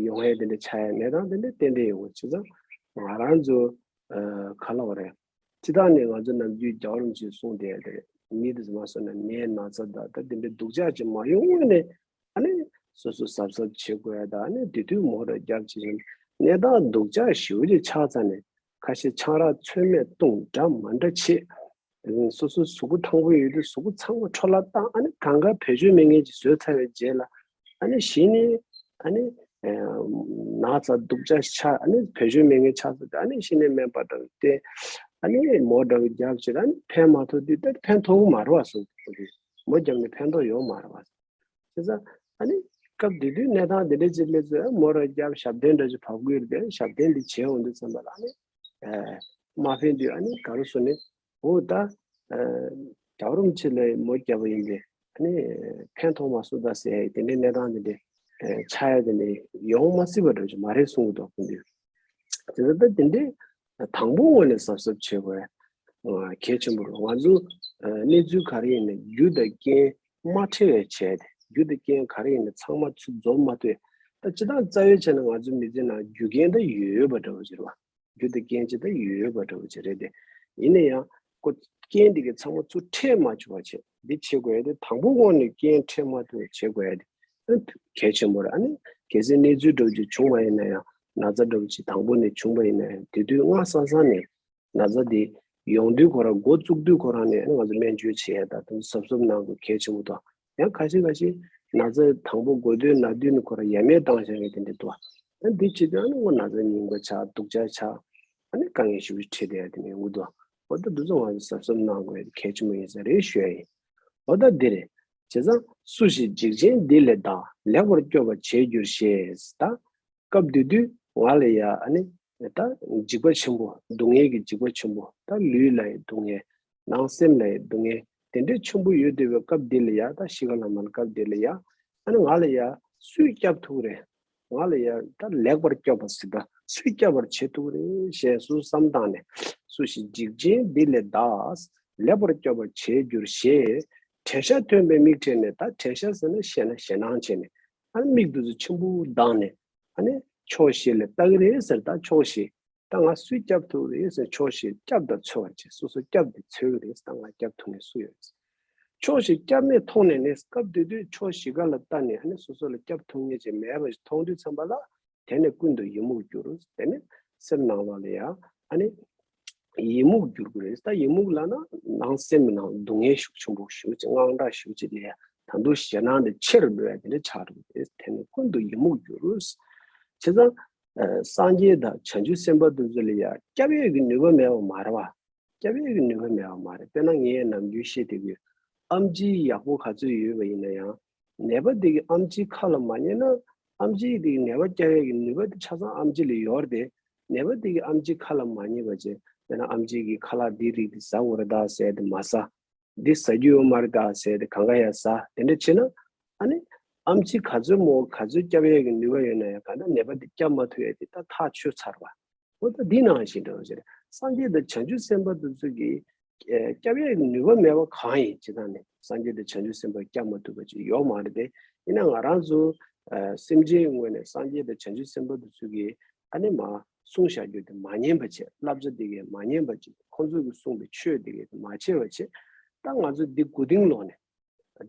ཡོང་ཡ་དེ་འདྲ་ཆགས་ཡ་གནས་སྟངས་དེ་འདྲ་ཏན་ཏན་ཡོང་གི། བྱས་ཙང་ང་རང་ཚོ་ག་ལབ་དགོས་རེད། སྤྱིར་བཏང་ནས་ང་ཚོ་ནམ་རྒྱུན་རྒྱལ་བ་རིན་པོ་ཆེས་གསུངས་བསྡད་དེ། མི་དེ་ཚོ་མ་སོང་ན་ནད་ན་ཚ་དང་ད་དེ་འདྲའི་སྡུག་ཅག་ཅིག་མ་ཡོང་སྔོན་ནས་ཨ་ནི་སོ་སོ་གཟབ་གཟབ་བྱེད་དགོས་ཡ་དང་། ཨ་ནི་དེ་དུས་མོ་ར་རྒྱབ་བྱེད་ཅིང་གནས་སྟངས་སྡུག་ཅག་ཞེ་པོ་ཅིག་ཆགས་ཚར་ནས་ཁ་ཤས་ཆང་རག་ཚོད་མེད་བཏུང་འདྲ་མ་འདྲ་བྱེད། སོ་སོ་གཟུགས་པོ་ཐང་པོ་ཡོད་དུས་གཟུགས་པོ་ཚང་མ་འཕྲོ་བརླག་བཏང་། ཨ་ནི་གང་ག་བེད་སྤྱོད་མེད་མཁན་ཅིག་བཟོས་ཚར་བའི་རྗེས་ལ། ཨ་ནི་གཞི་ནས་ཨ་ནི་ཨ་ན་ཚ་སྡུག་ཅག་ཆགས། ཨ་ནི་བེད་སྤྱོད་མེད་མཁན་ཆགས་ཚར་དུས་ཨ་ནི་གཞི་ནས་སྨན་པ་འདྲ་བོ་བསྟེན། ཨ་ནི་མོ་འདྲ་བོ་རྒྱབ་བྱེད། ཨ་ནི་ཕན་མ་ཐོགས་དུས་ད་ཕན་ཐོགས་མ་རེད་བ་སོང་། མོ་རྒྱབ་ནས་ཕན་ཐོགས་ཡོད་མ་རེད་བ། བྱས་ཙང་ཨ་ནི་སྐབས་དེ་དུས་གནས་སྟངས་དེ་འདྲ་ཅིག་སླེབས་ཚེ་མོ་ར་རྒྱབ་ཞབས་བརྟན་འདྲ་ཅིག་བབས་ཀྱི་རེད་དེ། ཞབས་བརྟན་འདི་བྱས་འོང་དུས་ཙམ་པ་ལ་ཨ་ནི་ཨ་མ་ཕན་དུས་ཨ་ནི་དགའ་རོགས་ཚོ་ནས། འོ་ད་ཨ་རྒྱལ་བ་རིན་པོ་ཆེ་ལ་མོ་བརྒྱབ་པ་ཡིན་པས་ཨ་ནི་ཕན་ཐོགས་མ་སོང་ད་ཟེར་དེ་འདྲའི་གནས་སྟངས་དེ་འདྲའི་ཨ་ཆགས་ཡ་དེ་འདྲའི་ཡོང་མ་སྲིད་པ་འདྲ་ཅིག་མ་རེད་གསུང་གི་འདུག་ཁོང་ཚོས། དེ་ཚོ་ད་དེ་འདྲའི་དང་པོ་ངོས་ནས་གཟབ་གཟབ་བྱེད་དགོས་གལ་ཆེན་པོ་རེད། ང་ཚོ་ཨ་གནས་ཚུལ་ག་རེ་ཡིན་ན་རྒྱུ་དང་རྐྱེན་མ་འཕྲད་པའི་བྱས་ཏེ། རྒྱུ་དང་རྐྱེན་ག་རེ་ཡིན་ན་ཚང་མ་ཚུར་འཛོམས་མ་ཐུབ། ད་སྤྱིར་བཏང་རྩ་བའི་ཆ་ནས་ང་ཚོའི་མི་ཚེ་ནང་རྒྱུ་རྐྱེན་ད་ཡོད་ཡོད་པ་འདྲ་བོ་ཅིག་རེད་བ། རྒྱུ་དང་རྐྱེན་ཅིག་ད་ཡོད་ཡོད་པ་འདྲ་བོ་ཅིག་རེད་དེ། ཡིན་ན་ཡང་ཁོ་རྐྱེན་དེ་གའི་ཚང་མ་ཚུར་འཕྲད་མ་བཅུག་པ་བྱས་འདི་བྱེད་དགོས་ཡ་དེ། དང་པོ་ངོས་ནས་རྐྱེན་འཕྲད་མ་ཐུབ་པ་བྱེད་དགོས་ཡ་དེ་གལ་ཆེན་པོ་རེད། ཨ་ནི་གལ་སྲིད་གནས་ཚུལ་འདྲ་བོ་ཅིག་བྱུང་བ་ཡིན་ན་ཡང་། ན་ཚ་འདྲ་བོ་ཅིག་དང་པོ་ནས་བྱུང་བ་ཡིན་ན་ཡང་། དེ་དུས་སྔ་ས་ས་ནས་ན་ཚ་དེ་ཡོང་དུས་ཁོ་རང་འགོ་བཙུགས་དུས་ཁོ་རང་ནས་ང་ཚོ་སྨན་བཅོས་བྱེད་ཡ་དང་དེ་ཚོ་གཟབ་གཟབ་གནང་དགོས་གལ་ཆེན་པོ་འདུག་ཡང་ཁ་ཤས་ཁ་ཤས་ན་ཚ་དང་པོ་འགོ་དུས་ན་དུས་ནས་ཁོ་རང་ཡ་མེད་བཏང་བཞག་མཁན་དེ་འདྲ་འདུག་ཨ་འདི་བྱེད་དུས་ཨ་ནི་ཁོ་ན་ཚ་རྙིང་པ་ཆགས། སྡུག་ཅག་ཆགས། ཨ་ནི་དཀའ་ངལ་ཞེ་པོ་ཅིག་འཕྲད་བསྡད་ཡ་དེ་འདྲ་ཡོང་གི་འདུག་འོ་ད་འདི་ཚོ་ང་ཚོ་གཟབ་གཟབ་གནང་དགོས་ཡ་དེ་གལ་ཆེན་པོ་ཡིན་ས་རེད་ཞུ་ཡ་ཡིན། འོ་ད་འདི་རེད། བྱས་ཙང་སུ་ཞིག་འཇིགས་ཆེན་འདི་ལས་འདའ། ལེགས་པར་སྐྱོབ་པར་བྱེད་འགྱུར་ཞེས། ད་སྐབས་དེ་དུས་ང་ལ་ཡ་ཨ་ནི་ད་འཇིགས་པ་ཆེན་པོ། སྡུག་བསྔལ་གྱི་འཇིགས་པ་ཆེན་པོ། ད་ལུས་ལ་ཡ་སྡུག་བསྔལ། ནང་སེམས་ལ་ཡ་སྡུག་བསྔལ་དེ་འདྲའི་ཆེན་པོ་ཡོད་བསྡད་པའི་སྐབས་འདི་ལ་ཡ། ད་གཤིས་ཀ་ལ་མ་ལ་སྐབས་འདི་ལ་ཡ་ཨ་ནི་ང་ལ་ཡ་སུས་སྐྱབས་ཐུབ་རེད། ང་ལ་ཡ་ད་ལེགས་པར་སྐྱོབ་པ་ཟེར་ད་སུས་སྐྱོབ་པར་བྱེད་ཐུབ་རེད་ཞེས་སུ་བསམ་བཏང་ནས། སུ་ཞིག་འཇིགས་ཆེན་འདི་ལས་འདའ། ལེགས་པར་སྐྱོབ་པར་བྱེད་འགྱུར་ཞེས། དྲན་ཤེས་ཐོན་པའི་མིག་ཕྲན་ནི། ད་དྲན་ཤེས་ཟེར་ན་ཞེད་སྣང་ཞེད་སྣང་བྱས་ནས། ཨ་ནི་མིག་དེ་ཚོ་ཆེན་པོ་གདངས་ནས། ཨ་ནི་ཕྱོགས་བཞི་ལ་ལྟ་གི་རེད་ཟེར། ད་ཕྱོགས་བཞི། ད་ང་སུས་སྐྱབས་ཐུབ་རེད་ཟེར། ཕྱོགས་བཞི་སྐྱབས་དང་འཚོལ་བར་བྱེད། སོ་སོ་སྐྱབས་དེ་འཚོལ་གི་རེད། ད་ང་སྐྱབས་ཐུབ་མཁན་སུ་ཡོད་རེད། ཕྱོགས་བཞི་སྐྱབས་མེད་མཐོང་ནས་ནི། སྐབས་དེ་དུས་ཕྱོགས་བཞི་ག་ལ་ལྟ་ནས་ཨ་ནི་སོ་སོ་ལ་སྐྱབས་ཐུབ་མཁན་ཅིག་མེད་པ་ཞིག་མཐོང་དུས་ཙམ་པ་ལ། དེ་ནི་ཀུན་ཏུ་ཡི་མུག་འགྱུར། དེ་ནི་སེམས་ནང་ལོགས་ལ་ཡང་ཨ་ནི་ཡི་མུག་འགྱུར་གྱི་རེད། ད་ཡི་མུག་ལབ་ན་ནང་སེམས་ནང་སྡུག་བསྔལ་ཤུགས་ཆེན་པོ་ཞེ་པོ་ཅིག་དངངས་སྐྲག་ཞེ་པོ་ཅིག་ལས་ད་དུང་ཞེད་སྣང་དེ་ཆེ་རུ་འགྲོ་ཡ་དེ་འདྲ་ཆགས་འགྲོ་གི་རེད། དེ་ནི་ཀུན་ཏུ་ཡི་མུག་འགྱུར། བྱས་ཙང་ཨ་སངས་རྒྱས་དང་བྱང་ཆུབ་སེམས་དཔའ་དེ་ཚོ་ལ་ཡ་སྐྱབས་ཡས་ཀྱི་ནུས་པ་མེད་པ་མ་རེད་བ། སྐྱབས་ཡས་ཀྱི་ནུས་པ་མེད་པ་མ་རེད། དཔེར་ན་ངས་ནམ་རྒྱུན་བཤད་བསྡད་ཀྱི་ཡོད། ཨེམ་ཆི་ཡག་པོ་ག་ཚོད་ཡོད་པ་ཡིན་ན་ཡང་། ནད་པ་དེ་གི་ཨེམ་ཆི་ཁ་ལ་མ་ཉན་ན། ཨེམ་ཆི་དེ་གི་ནད་པ་སྐྱོབ་ཡས་ཀྱི་ནུས་པ་དེ་ཆ་ཚང་ཨེམ་ཆི་ལ་ཡོད་རེད་དེ། ནད་པ་དེ་གི་ཨེམ་ཆི་ཁ་ལ་མ་ཉན་པ་བྱས། དཔེར་ན་ཨེམ་ཆི་གི་ཁ་ལག་འདི་རིགས་དེ་ཟ་དགོས་རེད་ད་ཟེར་དེ་མ་ཟ། འདི་ཟ་རྒྱུ་ཡོད་མ་རེད་ད་ཟེར་དེ་གང་ག་ཡ་ཟ། དེ་འདྲ་བྱས་ན། ཨ་ནི་ཨེམ་ཆི་ག་ཚོད་མོ་ག་ཚོད་སྐྱོབ་ཡས་ཀྱི་ནུས་པ་ཡོད་ན་ཡང་། གང་ལྟར་ནད་པ་དེ་སྐྱོབ་མ་ཐུབ་ཡས་དེ་ད་ཐག་ཆོད་ཚར་བ། འོ་ད་འདི་ནང་བཞིན་འདྲ་བོ་ཞིག་རེད། སངས་རྒྱས་དང་བྱང་ཆུབ་སེམས་དཔའ་དེ་ཚོ་གིས་ སྐྱབས་ཡས་ནུས་པ་མེད་པ་གང་ཡིན་ཅི་ད་ནི་སངས་རྒྱས་དང་བྱང་ཆུབ་སེམས་དཔའ་སྐྱབས་མ་ཐུབ་པ་ཅིག་ཡོད་མ་རེད་དེ། ཡིན་ན་ང་རང་ཚོ་སེམས་ཅན་ངོས་ནས་སངས་རྒྱས་དང་བྱང་ཆུབ་སེམས་དཔའ་དེ་ཚོ་གིས་ཨ་ནི་མ་གསུངས་བཞག་རྒྱུ་དེ་མ་ཉན་པ་བྱས། བསླབ་བྱ་དེ་གས་མ་ཉན་པ་བྱས། ཁོང་ཚོ་གིས་གསུངས་པའི་ཆོས་དེ་གས་མ་བྱས་པ་བྱས། ད་ང་ཚོ་འདི་མགོ་རྟིང་སློག་ནས་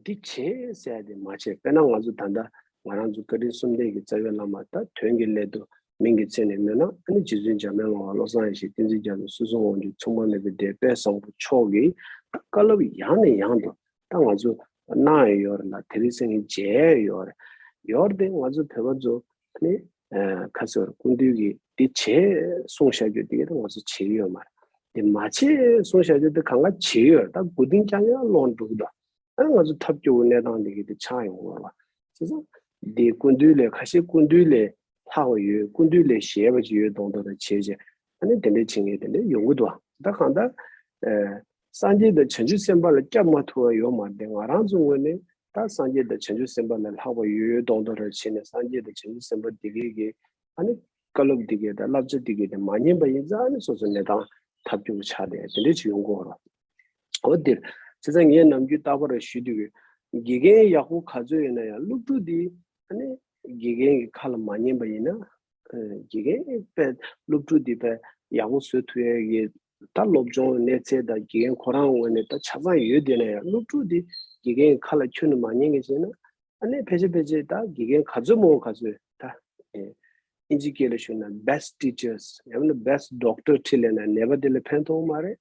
འདི་བྱེད་ཟེར་དེ་མ་བྱས། དཔེར་ན་ང་ཚོ་ད་ལྟ་ང་རང་ཚོ་བཀའ་དྲིན་གསུམ་ལྡན་གྱི་རྩ་བའི་བླ་མ་ད་དོན་གྱི་སླད་དུ་མིང་གི་མཚན་ནས་སྨོས་ན་ཨ་ནི་རྗེ་བཙུན་འཇམ་དཔལ་དབྱངས་བློ་བཟང་ཡེ་ཤེས་བསྟན་འཛིན་རྒྱ་མཚོ་སྲིད་གསུམ་དབང་ཕྱུག་མཚུངས་པ་མེད་པའི་དེ་དཔལ་བཟང་པོ་མཆོག་གིས་ད་བཀའ་སློབ་ཡང་ནས་ཡང་དུ་ད་ང་ཚོ་གནང་ཡོད་རེད་ལ། དེ་རིང་སང་ཉིན་མཇལ་ཡོད་རེད། ཡོད་རེད་དེ་ང་ཚོ་བོད་པ་ཚོ་ནི་ཁ་སོར་སྐུ་མདུན་གྱིས་འདི་བྱེད་གསུངས་བཞག་རྒྱུ་དེ་ག་ད་ང་ཚོ་བྱེད་ཀྱི་ཡོད་མ་རེད། དེ་མ་བྱེད་གསུངས་བཞག་རྒྱུ་དེ་གང་ག་བྱེད་ཡོད་རེད། ད་མགོ་རྟིང་རྐྱང་རྐྱང་སློག་འགྲོ་གི་འདུག་ཨ་ང་ཚོ་ཐབས་སྐྱོ་བོ་གནས་སྟངས་འདི་གི་དེ་ཆགས་ཡོང་གི་རེད་བ། བྱས་ཙང་འདི་སྐུ་མདུན་ལས་ཁ་ཤས་སྐུ་མདུན་ལས་ལྷག་པ་ཡོད། སྐུ་མདུན་ལས་ཞན་པ་ཅིག་ཡོད་མདོག་མདོག་རེ་བྱས་བྱས་ཨ་ནི་དེ་འདྲ་བྱེད་མཁན་དེ་འདྲ་ཡོང་གི་འདུག་ད་གང་ལྟར་སངས་རྒྱས་དང་བྱང་ཆུབ་སེམས་དཔའ་ལ་སྐྱབས་མ་ཐུབ་པ་ཡོད་མ་རེད། ང་རང་ཚོ་ངོས་ནས་ད་སངས་རྒྱས་དང་བྱང་ཆུབ་སེམས་དཔའ་ལས་ལྷག་པ་ཡོད་ཡོད་མདོག་མདོག་རེ་བྱས་ནས་སངས་རྒྱས་དང་བྱང་ཆུབ་སེམས་དཔའ་འདི་གའི་གི་ཨ་ནི་བཀའ་སློབ་འདི་གའི་དང་བསླབ་བྱ་འདི་གའི་དེ་མ་ཉན་པ་ཡིན་ཙང་ཨ་ནི་སོ་སོ་གནས་སྟངས་ཐབས་སྐྱོ་བོ་ཆགས་དེ་དེ་འདྲ་ཅིག་ཡོང་གི་ཡོད་རེད། འོ་འདིར་བྱས་ཙང་ངས་ནམ་རྒྱུན་རྟག་པར་ཞུ་དུས་དགེ་རྒན་ཡག་པོ་ག་ཚོད་ཡོད་ན་ཡང་སློབ་ཕྲུག་འདི་ཨ་ནི་དགེ་རྒན་གྱི་ཁ་ལ་མ་ཉན་པ་ཡིན་ན་དགེ་རྒན་དཔེ་སློབ་ཕྲུག་འདི་དཔེ་ཡག་པོ་བཟོ་ཐུབ་ཡས་ཀྱི་ད་སློབ་སྦྱོང་གནས་ཚད་དང་དགེ་རྒན་ཁོ་རང་ངོས་ནས་ད་ཆ་ཚང་ཡོད་དེ་ན་ཡང་སློབ་ཕྲུག་འདི་དགེ་རྒན་གྱི་ཁ་ལ་ཁྱོན་ནས་མ་ཉན་གི་བྱས་ན་ཨ་ནི་ཕལ་ཆེར་ཕལ་ཆེར་ད་དགེ་རྒན་ག་ཚོད་མང་ག་ཚོད་ད་ཨིན་ཇི་སྐད་ལ་ཞུ་ན་best teachers ཡང་ན་best doctor ཁྲིད་ལས་ན་ནད་པ་དེ་ལ་ཕན་ཐོགས་མ་རེད།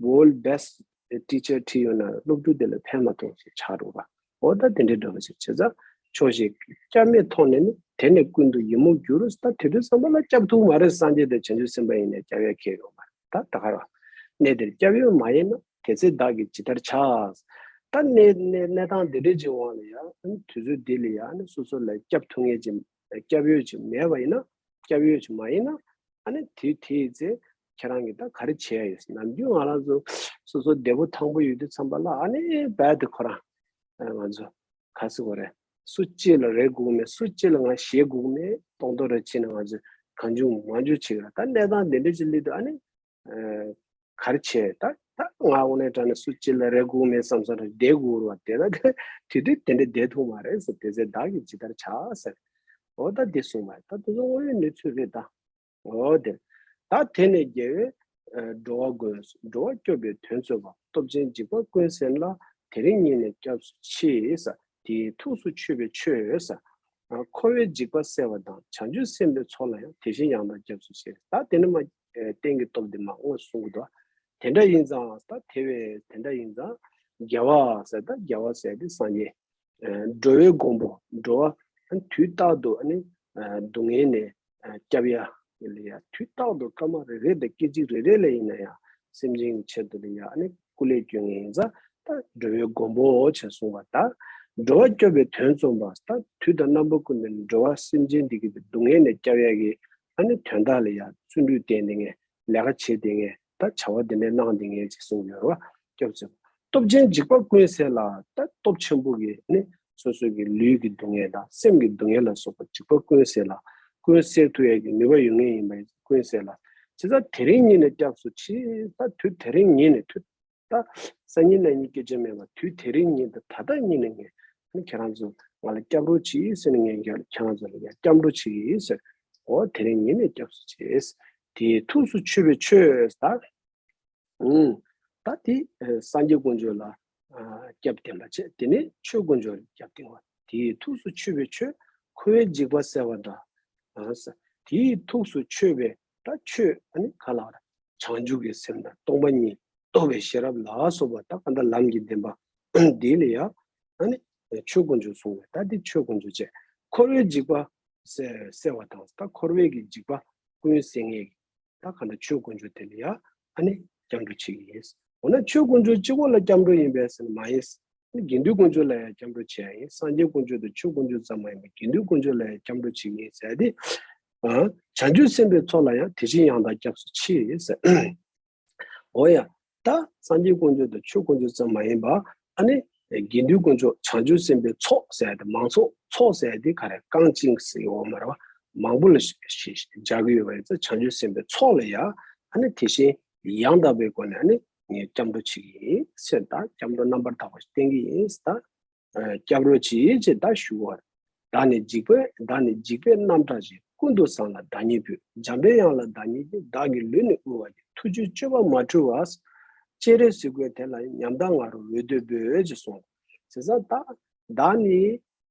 world best teacher ཁྲིད་ཡོད་ན་སློབ་ཕྲུག་དེ་ལ་ཕན་མ་ཐོགས་ཞེས་ཆགས་འགྲོ་བ། འོ་ད་དེ་འདྲའི་འགྲོ་བ་ཞིག་བྱེད་ཙང་ཕྱོགས་ཞིག་སྐྱབས་མེད་མཐོང་ནས་ནི་དེ་ནས་ཀུན་ཏུ་ཡིད་མུག་འགྱུར། ད་དེ་དུས་ཙམ་པ་ལ་སྐྱབས་ཐུབ་མ་རེད། སངས་རྒྱས་དང་བྱང་ཆུབ་སེམས་དཔའ་ཡིན་ནས་སྐྱབས་ཡ་ཁེལ་ཡོད་མ་རེད། ད་ད་ག་ར་གནས་དེར་སྐྱབས་ཡོད་མ་ཡིན་ན་དེ་ཚེ་བདག་གིས་ཇི་ལྟར་བྱ། ད་གནས་གནས་གནས་སྟངས་འདི་འདྲའི་ཅིག་འོང་ལ་ཡང་དུས་ཚོད་འདི་ལ་ཡང་ནི་སོ་སོ་ལ་སྐྱབས་ཐུབ་མཁན་ཅིག་སྐྱབས་ཡོད་ཅིག་མེད་པ་ཡིན་ན་སྐྱབས་ཡོད་ཅིག་མ་ཡིན་ན་ཨ་ནི་དེ་དེའི་ཚེ་ཁྱེད་རང་གིས་ད་ག་རེ་བྱས་ཡོད། ནམ་རྒྱུན་ང་རང་ཚོ་སོ་སོ་བདེ་པོ་ཐང་པོ་ཡོད་དུས་ཙམ་པ་ལ་ཨ་ནི་རྦད་དེ་ཁོ་རང་ང་ཚོ་ག་ཟེར་དགོས་རེད། སུ་གཅིག་ལ་རེ་དགོས་མེད། སུ་གཅིག་ལ་ང་ཞེད་དགོས་མེད། ཏོག་ཏོག་རེ་བྱས་ནས་ང་ཚོས་གང་བྱུང་མང་བྱུང་བྱེད་ཀྱི་རེད། ད་གནས་སྟངས་དེ་འདྲ་ཅིག་སླེབས་དུས་ཨ་ནི་ག་རེ་བྱས། ད་ད་ང་དངོས་གནས་དྲང་གནས་སུ་གཅིག་ལ་རེ་དགོས་མེད་བསམ་བསམ་རེ་བསྡད་དགོས་རེད་བ། དེ་ད་དེ་དུས་དེ་འདྲ་བསྡད་ཐུབ་མ་རེད་ཟེར། དེ་ཚེ་བདག་གིས་ཇི་ལྟར་བྱ་ཟེར། འོ་ད་འདི་གསུངས་པ་ད་དེ་ཚོ་དངོས་ཡོད་གནས་ཚུལ་རེད་ད། འོ་དེ། ད་དེ་ནས་རྒྱལ་བས་འགྲོ་བ་ཀུན། འགྲོ་བ་སྐྱོབ་པའི་དོན་རྩོམ་པ། སྟོབས་ཆེན་འཇིགས་པ་ཀུན་སེལ་ལ། དེ་རིང་ཉིད་ནས་སྐྱབས་སུ་མཆི་ཟེར། དེའི་ཐུགས་སུ་ཆུད་པའི་ཆོས་ཟེར། འཁོར་བའི་འཇིགས་པ་སེལ་བ་དང་། བྱང་ཆུབ་སེམས་དཔའི་ཚོགས་ལ་ཡང་། དེ་བཞིན་ཡང་དག་སྐྱབས་སུ་མཆི། ད་དེ་ནི་མ་རྟེན་གྱི་སྟོབས་དེ་མ་དངོས་སུ་གསུང་གི་འདུག་དེ་འདྲ་ཡིན་ཙང་ད་དེ་བས་དེ་འདྲ་ཡིན་ཙང་རྒྱལ་བ་ཟེར། ད་རྒྱལ་བ་ཟེར་དེ་སངས་རྒྱས། འགྲོ་བའི་མགོན་པོ། འགྲོ་བ་དུས་རྟག་ཏུ་ཨ་ནི་སྡུག་བསྔལ་ནས་སྐྱོབ་ཡ་ལ་ཡ་དུས་རྟག་ཏུ་སྐར་མ་རེ་རེ་དང་སྐད་ཅིག་རེ་རེ་ལ་ཡིན་ན་ཡང་སེམས་ཅན་གྱི་ཆེད་དུ་ལ་ཡ་ཨ་ནི་སྐུ་ལས་སྐྱོན་མཁན་ཡིན་ཙང་ད་འགྲོ་བའི་མགོན་པོ་ཞེས་གསུངས་པ། ད་འགྲོ་བ་སྐྱོབ་པའི་དོན་རྩོམ་པ། ད་དུས་དང་རྣམ་པ་ཀུན་ཏུ་འགྲོ་བ་སེམས་ཅན་འདི་གི་སྡུག་བསྔལ་ནས་སྐྱོབ་ཡ་གི་ཨ་ནི་དོན་དག་ལ་ཡ་བརྩོན་འགྲུས་བསྟེན་ནས་ངས་ལས་ཀ་བྱེད་དེ་ངས་ད་བྱ་བ་འདི་འདྲ་གནང་དེ་ངས་ཅིག་གསུངས་ཡོད་རེད་བ། སྐྱབས་སུ། སྟོབས་ཆེན་འཇིགས་པ་ཀུན་སེལ་ལ། ད་སྟོབས་ཆེན་པོ་གི་ནི་སོ་སོ་གི་ལུས་ཀྱི་སྡུག་བསྔལ་དང་སེམས་ཀྱི་སྡུག་བསྔལ་ལ་སོགས་པ་འཇིགས་པ་ཀུན་སེལ་ལ། ཀུན་སེལ་ཐུབ་ཡས་ཀྱི་ནུས་པ་ཡོད་མཁན་ཡིན་པ་ཀུན་སེལ་ལ། བྱས་ཙང་དེ་རིང་ཉིད་ནས་སྐྱབས་སུ་མཆི། ད་དུས་དེ་རིང་ཉིད་ནས་དུས་ད་སང་ཉིན་གནངས་ཉིན་སྐད་ཆ་མེད་པ་དུས་དེ་རིང་ཉིད་དུ་ད་ལྟ་ཉིད་ནས་ངས་ནི་ཁྱེད་རང་ཚོ་ང་ལ་སྐྱབས་རོགས་གྱིས་ཟེར་ནས་ངས་ཁྱེད་རང་ཚོ་ལ་ཡང་སྐྱབས་འགྲོ་བྱེད་ཀྱི་ཡིན་ཟེར། འོ་དེ་རིང་ཉིད་ནས་སྐྱབས་སུ་མཆི། དེའི་ཐུགས་སུ་ཆུད་པའི་ཆོས་ད། ཨུམ། ད་དེ་ཨ་སངས་རྒྱས་དཀོན་མཆོག་ལ་ཨ་སྐྱབས་བསྟེན་པ་བྱས། དེ་ནས་ཆོས་དཀོན་མཆོག་ལ་སྐྱབས་བསྟེན་པ། དེའི་ཐུགས་སུ་ཆུད་པའི་ཆོས། འཁོར་བའི་འཇིགས་པ་སེལ་བ་དང་། ཨ་ས། དེའི་ཐུགས་སུ་ཆུད་པའི་ད་ཆོས་ཨ་ནི་ག་ལ་བ་ར་བྱང་ཆུབ་ཀྱི་སེམས་དང་སྟོང་པ་ཉིད་རྟོགས་པའི་ཤེས་རབ་ལ་སོགས་པ་ད་ག་འདྲ་ལམ་གྱི་བདེན་པ་འདི་ལ་ཡང་ཨ་ནི་ཆོས་དཀོན་མཆོག་གསུངས་པས། ད་འདི་ཆོས་དཀོན་མཆོག་བྱས། འཁོར་བའི་འཇིགས་པ་སེལ་སེལ་བ་དང་། ད་འཁོར་བའི་གི་འཇིགས་པ་ཀུན་སེལ་མཁན་གྱི་ད་ག་འདྲ་ཆོས་དཀོན་མཆོག་དེ་ལ་ཡང་ཨ་ནི་སྐྱབས་འགྲོ་བྱེད་ཀྱི་ཡིན། འོ་ན་ཆོས་དཀོན་མཆོག་གཅིག་པོ་ལ་སྐྱབས་འགྲོ་ཡིན་པས་ཟེར་ན་མ་ཡིན། དགེ་འདུན་དཀོན་མཆོག་ལ་ཡང་སྐྱབས་འགྲོ་བྱེད་ཡ་ཡིན། སངས་རྒྱས་དཀོན་མཆོག་དང་ཆོས་དཀོན་མཆོག་ཙམ་མ་ཡིན་པར་དགེ་འདུན་དཀོན་མཆོག་ལ་ཡང་སྐྱབས་འགྲོ་བྱེད་ཀྱི་ཡིན་ཟེར་ཏེ། ཨ། བྱང་ཆུབ་སེམས་དཔའི་ཚོགས་ལ་ཡང་དེ་བཞིན་ཡང་དག་སྐྱབས་སུ་མཆི་ཟེར། འོ་ཡ། ད་སངས་རྒྱས་དཀོན་མཆོག་དང་ཆོས་དཀོན་མཆོག་ཙམ་མ་ཡིན་པར་ཨ་ནི་དགེ་འདུན་དཀོན་མཆོག་བྱང་ཆུབ་སེམས་དཔའི་ཚོགས་ཟེར་ཏེ་མང་ཚོགས་ཚོགས་ཟེར་ཏེ་ག་རེ་གང་ཅིང་ཟེར་ཡོད་མ་རེད་བ། མང་པོ་ལ་སྦྱར་གྱི་ཡོད་པ་ཡིན་ཙང་བྱང་ཆུབ་སེམས་དཔའི་ཚོགས་ལ་ཡང་ཨ་ནི་དེ་བཞིན་ཡང་དག་པའི་སྒོ་ནས་ཨ་ནི་ ངས་སྐྱབས་འགྲོ་བྱེད་ཀྱི་ཡིན་ཟེར། ད་སྐྱབས་འགྲོ་རྣམ་པར་དག་པ་ཞིག་བསྟན་གྱི་ཡིན་ཟེར། ད་སྐྱབས་རོགས་གྱིས་ཅེས་ད་ཞུ་བར། བདག་ནི་འཇིགས་པའི་བདག་ནི་འཇིགས་པའི་རྣམ་སྐྲག་ཅིང་། ཀུན་ཏུ་བཟང་ལ་བདག་ཉིད་འབུལ། འཇམ་པའི་དབྱངས་ལ་བདག་ཉིད་འབུལ། བདག་གི་ལུས་ནི་དབུལ་བར་བགྱི། ཐུགས་རྗེའི་སྤྱོད་པ་མ་འཁྲུལ་བ། སྤྱན་རས་གཟིགས་མགོན་དེ་ལ་ཡང་། ཉམ་ཐག་ང་རོ་འོད་དུ་འབུལ་ཅེས་གསུངས། བྱས་ཙང་ད་བདག་ནི་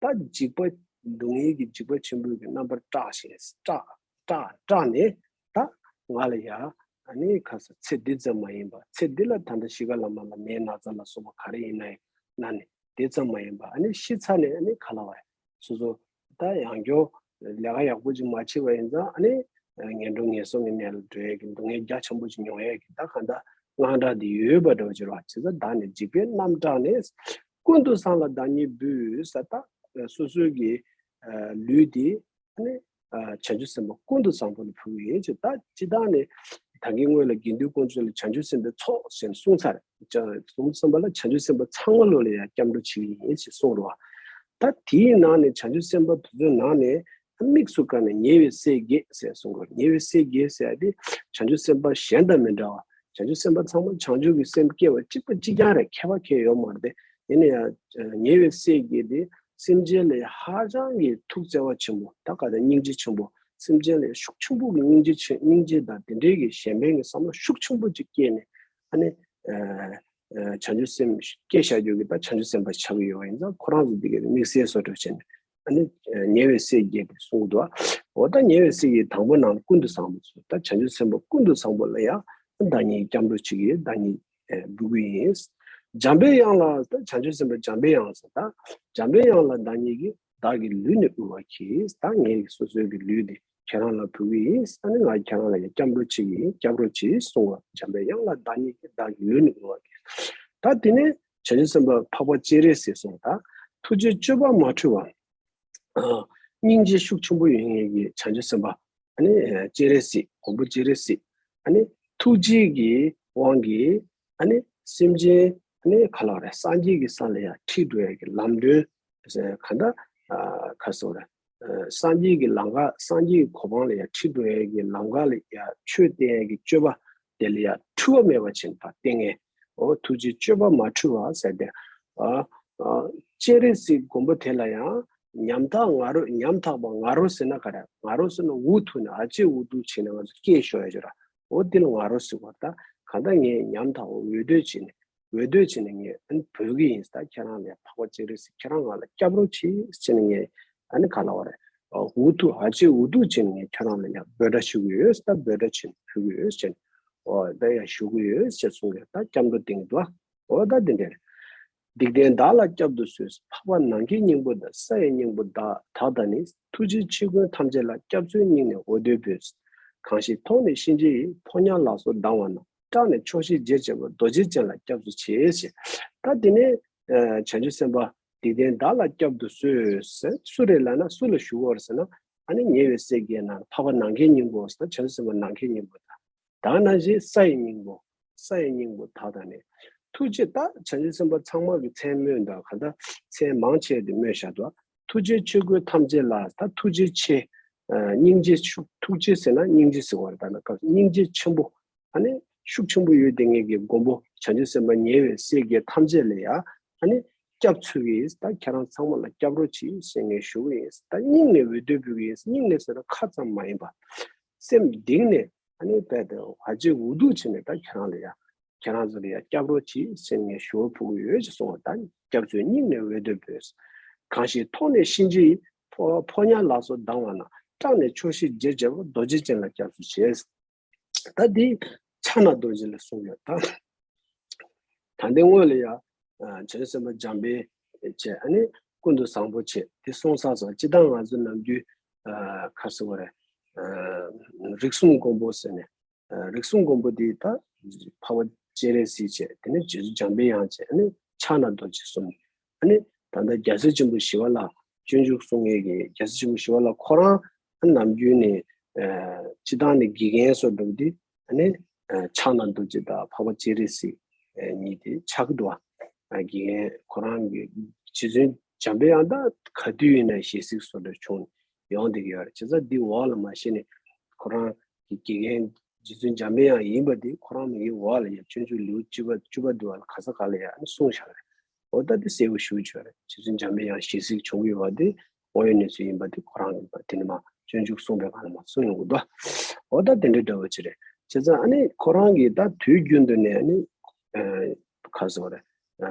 ད་འཇིགས་པ་སྡུག་བསྔལ་གྱི་འཇིགས་པ་ཆེན་པོའི་གི་རྣམ་པར་སྐྲག་བཞིན་སྐྲག་སྐྲག་སྐྲག་ནས་ད་ང་ལ་ཡ་ཨ་ནི་ཁ་ས་ཚེ་འདི་ཙམ་མ་ཡིན་པ་ཚེ་འདི་ལ་ད་ལྟ་གཤིས་ཀ་ལ་མ་ལ་ནད་ན་ཚ་ལ་སོགས་པ་ག་རེ་ཡིན་ན་ཡང་ན་ནི་དེ་ཙམ་མ་ཡིན་པ་ཨ་ནི་ཤི་ཚར་ནས་ཨ་ནི་ག་ལ་བ་སོ་སོ་ད་ཡང་བསྐྱར་ལས་ཀ་ཡག་པོ་ཅིག་མ་བྱས་པ་ཡིན་ཙང་ཨ་ནི་ངན་འགྲོ་ངན་སོང་གི་གནས་ལ་འགྲོ་ཡས་ཀྱི་སྡུག་བསྔལ་རྒྱ་ཆེན་པོ་ཅིག་མྱོང་ཡས་ཀྱི་ད་གང་ལྟར་དངངས་སྐྲག་འདི་ཡོད་པ་འདྲ་བོ་ཅིག་རེད་བ། བྱས་ཙང་བདག་ནི་འཇིགས་པའི་རྣམ་སྐྲག་ནས། ཀུན་ཏུ་བཟང་ལ་བདག་ཉིད་འབུལ་ཟེར། ད་སོ་སོའི་གི་ལུས་འདི་ནི་བྱང་ཆུབ་སེམས་དཔའ་ཀུན་ཏུ་བཟང་པོ་ལ་འབུལ་གྱི་ཡིན་ཅེས། ད་སྤྱིར་བཏང་ནི་ད་གིན་སྔོན་ལ་དགེ་འདུན་དཀོན་མཆོག་ལ་བྱང་ཆུབ་སེམས་དཔའི་ཚོགས་ཟེར་གསུངས་ཚར། བྱང་ཆུབ་སེམས་དཔའ་ལ་བྱང་ཆུབ་སེམས་དཔའ་ཚང་མ་ལོ་ལ་ཡང་སྐྱབས་འགྲོ་བྱེད་ཀྱི་ཡིན་ཞེས་གསུངས་རེད་བ། ད་དེའི་ནང་ནས་བྱང་ཆུབ་སེམས་དཔའ་དེ་ཚོའི་ནང་ནས་དམིགས་སུ་བཀར་ནས་ཉེ་བའི་སྲས་བརྒྱད་ཟེར་གསུངས་རེད། ཉེ་བའི་སྲས་བརྒྱད་ཟེར་ཡ་དེ་བྱང་ཆུབ་སེམས་དཔའ་གཞན་དང་མི་འདྲ་བ། བྱང་ཆུབ་སེམས་དཔའ་ཚང་མ་བྱང་ཆུབ་ཀྱི་སེམས་སྐྱེ་བ་གཅིག་པ་གཅིག་རྐྱང་རེད། ཁྱད་པར་ཁྱད་ཡོད་མ་རེད་དེ། ཡིན་ན་ཡང་ཉེ་བའི་སྲས་བརྒྱད་དེ་སེམས་ཅན་ལ་ཧ་ཅང་གི་ཐུགས་བརྩེ་བ་ཆེན་པོ་ད་ག་དང་སྙིང་རྗེ་ཆེན་པོ། སེམས་ཅན་ལ་ཤུགས་ཆེན་པོ་གི་སྙིང་རྗེ་ཆེ་སྙིང་རྗེ་དང་དེ་འདྲའི་གི་གཞན་ཕན་གྱི་བསམ་བློ་ཤུགས་ཆེན་པོ་ཅིག་སྐྱེས་ནས་ཨ་ནི་བྱང་ཆུབ་སེམས་སྐྱེ་བཞག་རྒྱུ་གི་ད་བྱང་ཆུབ་སེམས་དཔའ་ཆགས་ཀྱི་ཡོད་པ་ཡིན་ཙང་ཁོ་རང་ཚོ་འདི་གའི་དམིགས་བསལ་བཟོ་འདྲ་བྱས་ནས་ཨ་ནི་ཉེ་བའི་སྲས་བརྒྱད་དེ་གསུངས་འདུག་འོ་ད་ཉེ་བའི་སྲས་ཀྱི་དང་པོ་ནང་ཀུན་ཏུ་བཟང་པོ་ཚོ་ད་བྱང་ཆུབ་སེམས་དཔའ་ཀུན་ཏུ་བཟང་པོ་ལ་ཡང་བདག་ཉིད་སྐྱབས་འགྲོ་བྱེད་ཀྱི་བདག་ཉིད་འབུལ་གྱི་ཡིན། འཇམ་པའི་དབྱངས་ལ་ད་བྱང་ཆུབ་སེམས་དཔའ་འཇམ་པའི་དབྱངས་ཟེར། ད་འཇམ་པའི་དབྱངས་ལ་བདག་ཉིད་ཀྱིས་བདག་གི་ལུས་ནི་དབུལ་བར་བགྱི། ད་ངའི་སོ་སོའི་གི་ལུས་འདི་ཁྱེད་རང་ལ་འབུལ་གྱི་ཡིན། ཨ་ནི་ང་ཁྱེད་རང་ལ་ཡང་སྐྱབས་འགྲོ་བྱེད་ཀྱི་ཡིན། སྐྱབས་རོགས་གྱིས་གསུང་བ། འཇམ་པའི་དབྱངས་ལ་བདག་ཉིད་ཀྱིས་བདག་གི་ལུས་ནི་དབུལ་བར་བགྱི། ད་དེ་ནས་བྱང་ཆུབ་སེམས་དཔའ་འཕགས་པ་སྤྱན་རས་གཟིགས་གསུངས། ད་ཐུགས་རྗེའི་སྤྱོད་པ་མ་འཁྲུལ་བ། སྙིང་རྗེ་ཤུགས་ཆེན་པོ་ཡོད་མཁན་གྱི་བྱང་ཆུབ་སེམས་དཔའ་ཨ་ནི་སྤྱན་རས་གཟིགས་མགོན་པོ་སྤྱན་རས་གཟིགས་ཨ་ནི་ཐུགས་རྗེ་གི་དབང་གིས་ཨ་ནི་སེམས་ཅན་ཨ་ནི་ག་ལ་རེ་སངས་རྒྱས་ཀྱི་ས་ལ་ཡང་ཁྲིད་འགྲོ་ཡ་གི་ལམ་སྟོན་ག་འདྲ་ག་སོ་རེ་སངས་རྒྱས་ཀྱི་ལམ་ཁ་སངས་རྒྱས་ཀྱི་གོ་འཕང་ལ་ཡང་ཁྲིད་འགྲོ་ཡ་གི་ལམ་ཁ་ལ་ཡང་ཆོས་བསྟན་ཡ་གི་སྤྱོད་པ་དེ་ལ་ཡང་འཁྲུལ་བ་མེད་པ་བྱས་ནས་ཕར་བསྟན་མཁན། འོ་ཐུགས་རྗེའི་སྤྱོད་པ་མ་འཁྲུལ་བ་ཟེར་ཏེ། ཨ་ཨ་སྤྱན་རས་གཟིགས་མགོན་པོ་དེ་ལ་ཡང་ཉམ་ཐག་ང་རོ་ཉམ་ཐག་པ་ང་རོ་ཟེར་ན་ག་རེ་ང་རོ་ཟེར་ན་འུ་ཐུག་ནས་ཨ་ཅེ་འུ་ཐུག་བྱས་ནས་ང་ཚོ་སྐད་ཤོར་ཡ་ཅིག་ར། འོ་དེ་ལ་ང་རོ་ཟེར་བ་ད་གང་ལྟར་ངས་ཉམ་ཐག་པ་འོ་དོད་བྱས་ནས་འོ་དོད་བྱས་ནས་ངས་ཨ་ནི་འབོད་ཀྱི་ཡིན། ད་ཁྱེད་རང་ལ་ཡང་འཕགས་པ་སྤྱན་རས་གཟིགས་ཁྱེད་རང་ང་ལ་སྐྱབས་རོགས་གྱིས་ཟེར་ནས་ངས་ཨ་ནི་ག་ལ་བ་རེད། འུ་ཐུག་ཨ་ཅེ་འུ་ཐུག་བྱས་ནས་ངས་ཁྱེད་རང་ལ་ཡང་འབོད་སྒྲ་ཞུ་གི་ཡོད། ད་འབོད་སྒྲ་བྱས་ནས་ཕུལ་གི་ཡོད་ཟེར་ནས། འོ་ད་ཡང་ཞུ་གི་ཡོད་ཅེས་གསུངས་ཡོད། ད་སྐྱབས་འགྲོ་བསྟན་གྱི་འདུག་འོ་ད་འདི་འདྲ། འཇིག་རྟེན་བདག་ལ་བསྐྱབ་ཏུ་གསོལ། འཕགས་པ་ནམ་མཁའི་སྙིང་པོ་དང་། ས་ཡི་སྙིང་པོ་དག་དག་དང་ནི། ཐུགས་རྗེའི་མཆེད་ཀུན་ཐམས་ཅད་ལ། སྐྱབས་སྩོལ་སྙིང་ནས་འོ་དོད་འབོད། གང་ཞིག་མཐོང་ནས་གཤིན་རྗེ་ཡི། ཕོ་ཉ་ལག་སོགས་སྡང་བ་ན། སྐྲག་ནས་ཆོག་ཤེས་རྗེ་བྱེད་པ། རྡོ་རྗེ་ཅན་ལ་སྐྱབས་སུ་མཆི་ཞེས། ད་འདི་ནས་བྱང་ཆུབ་སེམས་དཔའ་འཇིག་རྟེན་བདག་ལ་བསྐྱབ་ཏུ་གསོལ་ཟེར། སུ་རེད་ལབ་ན་སུ་ལ་ཞུ་དགོས་རེད་ཟེར་ན་ཨ་ནི་ཉེ་བའི་སྲས་བརྒྱད་ནང་འཕགས་པ་ནམ་མཁའི་སྙིང་པོ་ཟེར། བྱང་ཆུབ་སེམས་དཔའ་ནམ་མཁའི་སྙིང་པོ་དང་། ད་ནང་བཞིན་ས་ཡི་སྙིང་པོ། ས་ཡི་སྙིང་པོ་དག་དང་ནི། ཐུགས་རྗེ་ད་བྱང་ཆུབ་སེམས་དཔའ་ཚང་མ་གི་མཚན་སྨོས་དང་ག་ད་མཚན་མང་ཆེ་དེ་སྨོས་བཞག་འདུག་ཐུགས་རྗེའི་མཆེད་ཀུན་ཐམས་ཅད་ལ་ད་ཐུགས་རྗེ་ཆེ། སྙིང་རྗེ་ཤུགས་ཐུགས་རྗེ་ཟེར་ན་སྙིང་རྗེ་ཟེར་བ་རེད། ད་ནི་སྐབས་སྙིང་རྗེ་ཆེན་པོ་ཨ་ནི་ཤུགས་ཆེན་པོ་ཡོད་དེ་ངེད་ཀྱི་མགོན་པོ་བྱང་ཆུབ་སེམས་དཔའ་ཉེ་བའི་སྲས་བརྒྱད་ཐམས་ཅད་ལ་ཡང་ཨ་ནི་སྐྱབས་འཚོལ་གྱི་ཡིན། ད་ཁྱེད་རང་ཚང་མ་ལ་སྐྱབས་རོགས་གྱིས་ཟེར་ངས་ཞུ་གི་ཡིན། ད་སྙིང་ནས་འོ་དོད་འབོད་ཀྱི་ཡིན། སྙིང་ནས་ཟེར་ན་ཁ་ཙམ་མ་ཡིན་པ། སེམས་གཏིང་ནས་ཨ་ནི་རྦད་དེ་ཨ་ཅེ་འུ་ཐུག་བྱས་ནས་ད་ཁྱེད་རང་ལ་ཡ། ཁྱེད་རང་ཚོ་ལ་ཡ་སྐྱབས་རོགས་གྱིས་ཟེར་ངས་ཞུ་བ་ཕུལ་གྱི་ཡོད་ཅེས་གསུངས་པ་དང་སྐྱབས་སྩོལ་སྙིང་ནས་འོ་དོད་འབོད། གང་ཞིག་མཐོང་ནས་གཤིན་རྗེ་ཡི། ཕོ་ཕོ་ཉ་ལག་སོགས་སྡང་བ་ན། སྐྲག་ནས་ཆོག་ཤེས་རྗེ་བྱེད་པ། རྡོ་རྗེ་ཅན་ལ་སྐྱབས་སུ་མཆི། ད་འདི་ཕྱག་ན་རྡོ་རྗེ་ལ་གསུངས་ཡོད་ད། ད་འདི་སྔོན་ལ་ཡ་བྱང་ཆུབ་སེམས་དཔའ་འཇམ་དཔལ་བྱས་ཨ་ནི་ཀུན་ཏུ་བཟང་པོ་བྱས་དེ་གསུངས་ཚར་སོང་། སྤྱིར་བཏང་ང་ཚོ་ནམ་རྒྱུན་ཁ་གསོ་བ་རེད། རིགས་གསུམ་མགོན་པོ་ཟེར་ནས། རིགས་གསུམ་མགོན་པོ་འདི་ད་འཕགས་པ་སྤྱན་རས་གཟིགས་བྱས། དེ་ནས་རྗེ་བཙུན་འཇམ་པའི་དབྱངས་བྱས། ཨ་ནི་ཕྱག་ན་རྡོ་རྗེ་གསུམ། ཨ་ནི་ད་ལྟ་རྒྱལ་སྲས་ཆེན་པོ་ཞི་བ་ལྷ་སྤྱོད་འཇུག་གསུང་མཁན་གྱི་རྒྱལ་སྲས་ཆེན་པོ་ཞི་བ་ལྷ་ཁོ་རང་ནམ་རྒྱུན་ནས་སྤྱིར་བཏང་ནས་དགེ་རྒན་བཟོ་འདྲ་བོ་འདི་ཨ་ནི་ཕྱག་ན་རྡོ་རྗེ་དང་འཕགས་པ་སྤྱན་རས་གཟིགས་གཉིས་དེ་ཆགས་ཀྱི་འདུག་བ། དགེ་རྒན་ཁོ་རང་གི་རྗེ་བཙུན་འཇམ་པའི་དབྱངས་ད་ག་དུས་ཡིན་ན་ཞལ་གཟིགས་བཟོ་འདྲ་བྱུང་ཡོང་བསྡད་ཀྱི་ཡོད་རེད། བྱས་ཙང་འདི་འོག་ལ་མ་གཞི་ནས་ཁོ་རང་གི་དགེ་རྒན་ རྗེ་བཙུན་འཇམ་པའི་དབྱངས་ཡིན་པ་དེ་ཁོ་རང་མ་གི་འོག་ལ་ཡ་སྤྱོད་འཇུག་ལེའུ་བཅུ་པ་བཅུ་པ་འདི་བ་ལ་ག་ས་ག་ལ་ཡ་ཨ་ནི་གསུངས་བཞག་རེད། འོ་ད་དེ་གསལ་པོ་ཞུ་ཆོག་རེད། རྗེ་བཙུན་འཇམ་པའི་དབྱངས་ཞལ་གཟིགས་བྱུང་གི་ཡོད་པ་དེ་དངོས་ཡོད་གནས་ཚུལ་ཡིན་པ་དེ་ཁོ་རང་ཡིན་པ་དེ་ནི་མ་སྤྱོད་འཇུག་གསུངས་པའི་སྒང་ལ་མ་གསུངས་ཡོང་གི་འདུག་འོ་ད་དེ་འདྲའི་འདྲ་བོ་ཅིག་རེད། བྱས་ཙང་ཨ་ནི་ཁོ་རང་གིས་ད་དུས་རྒྱུན་དུ་ནས་ཨ་ནི་ཨ་ག་ཟེར་བ་རེད། ཨ་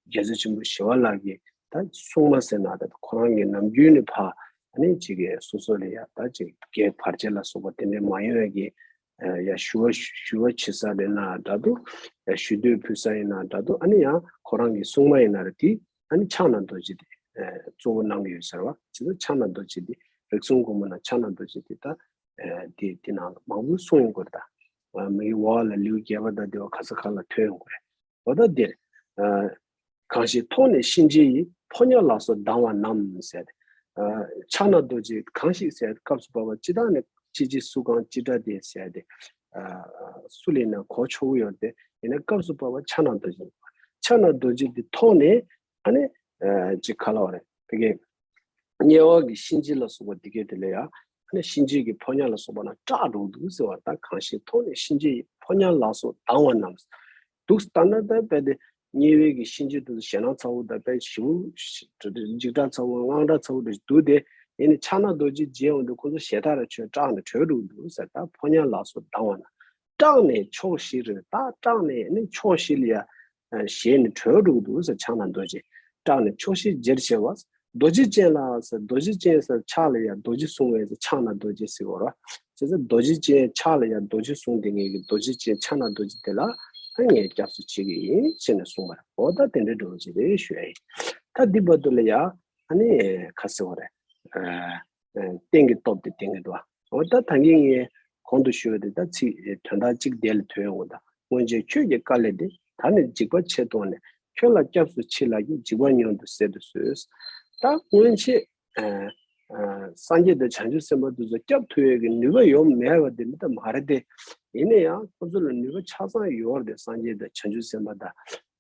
རྒྱལ་སྲས་ཆེན་པོ་ཞི་བ་ལྷ་གིས་ད་གསུངས་མ་ཟེར་ན་ད་ཁོ་རང་གིས་ནམ་རྒྱུན་ནས་ཕ་ཨ་ནི་ཅིག་གི་སོ་སོ་ལ་ཡ་ད་ཅིག་གེགས་བར་ཆད་ལ་སོགས་པ་དེ་འདྲའི་མ་ཡོང་བའི་གི་ཡ་ཞུ་བ་ཞུ་བ་བྱེད་ས་རེད་ན་འདྲ་འདུག་ཡ་ཞུ་འདོད་ཕུལ་ས་ཡིན་ན་འདྲ་འདུག་ཨ་ནི་ཡང་ཁོ་རང་གི་སྲུང་མ་ཡིན་ན་རེད། དེ་ཨ་ནི་ཕྱག་ན་རྡོ་རྗེ་དེ་གཙོ་བོ་གནང་གི་ཡོད་ཟེར་བ། བྱས་ཙང་ཕྱག་ན་རྡོ་རྗེ་དེ་རིགས་གསུམ་མགོན་པོ་ན་ཕྱག་ན་རྡོ་རྗེ་དེ་ད་དེ་དེ་ནང་ལ་མང་པོ་གསུངས་ཡོང་གི་རེད། ད་མི་འོག་ལ་ལེའུ་བརྒྱད་པ་དང་དེ་བ་ག་ས་ག་ལ་ཐོན་ཡོང་གི་རེད། འོ་ད་འདིར། གང་ཞིག་མཐོང་ནས་གཤིན་རྗེ་ཡི། ཕོ་ཉ་ལ་སོགས་སྡང་བ་རྣམས་ཟེར་ཏེ། ཕྱག་ན་རྡོ་རྗེ་གང་ཞིག་ཟེར་སྐབས་སུ་བབ་པ་ཅི་དག་ནི་ཅི་བྱེད་སུ་གང་ཅི་འདྲ་སྟེ་ཟེར་ཏེ། སུ་ལས་ན་གོ་ཆོག་གི་ཡོད་དེ་ཡིན་ན་སྐབས་སུ་བབ་པ་ཕྱག་ན་རྡོ་རྗེ། ཕྱག་ན་རྡོ་རྗེ་འདི་མཐོང་ནས་ཨ་ནི་ཅི་ག་ལ་བ་རེད་དེ་གས། དམྱལ་བ་གི་གཤིན་རྗེ་ལ་སོགས་པ་འདི་གས་དེ་ལ་ཡང་ཨ་ནི་གཤིན་རྗེ་གི་ཕོ་ཉ་ལ་སོགས་པ་ན་སྐྲག་འགྲོ་འདུག་ཟེར་བ་དང་གང་ཞིག་མཐོང་ནས་གཤིན་རྗེ་ཡི་ཕོ་ཉ་ལ་སོགས་སྡང་བ་རྣམས། འདུག་ལྟ་ན་ད་རྦད་དེ་དམྱལ་བའི་གི་གཤིན་རྗེ་དུ་ཞེད་སྣང་ཚ་བོ་དང་རྦད་ཞི་བོ་འཇིགས་སྐྲག་ཚ་བོ་དངངས་སྐྲག་ཚ་བོ་དུ་འདུག་སྟེ་ཡིན་ནི་ཕྱག་ན་རྡོ་རྗེ་མཇལ་འོང་དུས་ཁོ་ཚོ་ཞེད་ཐག་ར་ཆོད་སྐྲག་ནས་བྲོས་འགྲོ་འདུག་ཟེར། ད་ཕོ་ཉ་ལ་སོགས་སྡང་བ་ན། སྐྲག་ནས་ཕྱོགས་བཞིར་ད་སྐྲག་ནས་ནི་ཕྱོགས་བཞི་ལ་ཡ་ཞེད་ནས་བྲོས་འགྲོ་འདུག་ཟེར། ཕྱག་ན་རྡོ་རྗེ་སྐྲག་ནས་ཕྱོགས་བཞི་འཇིར་བྱེད་པ། རྡོ་རྗེ་ཅན་ལ་ཟེར། རྡོ་རྗེ་ཅན་ཟེར་ཕྱག་ལ་ཡ་རྡོ་རྗེ་བཟུང་བས་ཟེར་ཕྱག་ན་རྡོ་རྗེ་ཟེར་བ་ར། བྱས་ཙང་རྡོ་རྗེ་ཅན་ཕྱག་ལ་ཡ་རྡོ་རྗེ་བཟུང་སྟེ་ངས་ཀྱི་རྡོ་རྗེ་ཅན་ཕྱག་ན་རྡོ་རྗེ་དེ་ལ་ཨ་ངས་སྐྱབས་སུ་མཆི་གི་ཡིན་ཟེར་ནས་གསུངས་པ་རེད། འོ་ད་དེ་འདྲའི་འགྲོ་བ་ཅིག་རེད་ཞུ་ཡ་ཡིན། ད་འདི་བར་དུ་ལ་ཡ་ཨ་ནི་ཁ་ཟེར་བ་རེད། རྟེན་གྱི་སྟོབས་དེ་བསྟན་གྱི་འདུག་འོ་ད་ད་གིན་ངས་གོང་དུ་ཞུས་པ་དེ་ད་ཚིག་དོན་དག་གཅིག་དེ་ལ་ཐོན་ཡོང་གི་འདུག་སྔོན་ཆད་ཁྱོད་ཀྱི་དཀའ་ལས་དེ། ད་ནི་འཇིགས་པ་ཆེ་མཐོང་ནས། ཁྱོད་ལ་སྐྱབས་སུ་མཆི་ལགས་ཀྱིས། འཇིགས་པ་མྱུར་དུ་སེལ་དུ་གསོལ། ད་སྔོན་ཆད་ཨ་ཨ་སངས་རྒྱས་དང་བྱང་ཆུབ་སེམས་དཔའ་དེ་ཚོ་སྐྱབས་ཐུབ་ཡས་ཀྱི་ནུས་པ་ཡོད་མེད་པ་དེ་མི་ལྟ་མ་རེད་དེ། ཡིན་ན་ཡང་ཁོ་ཚོ་ལ་ནུས་པ་ཆ་ཚང་ཡོད་རེད་དེ། སངས་རྒྱས་དང་བྱང་ཆུབ་སེམས་དཔའ་དང་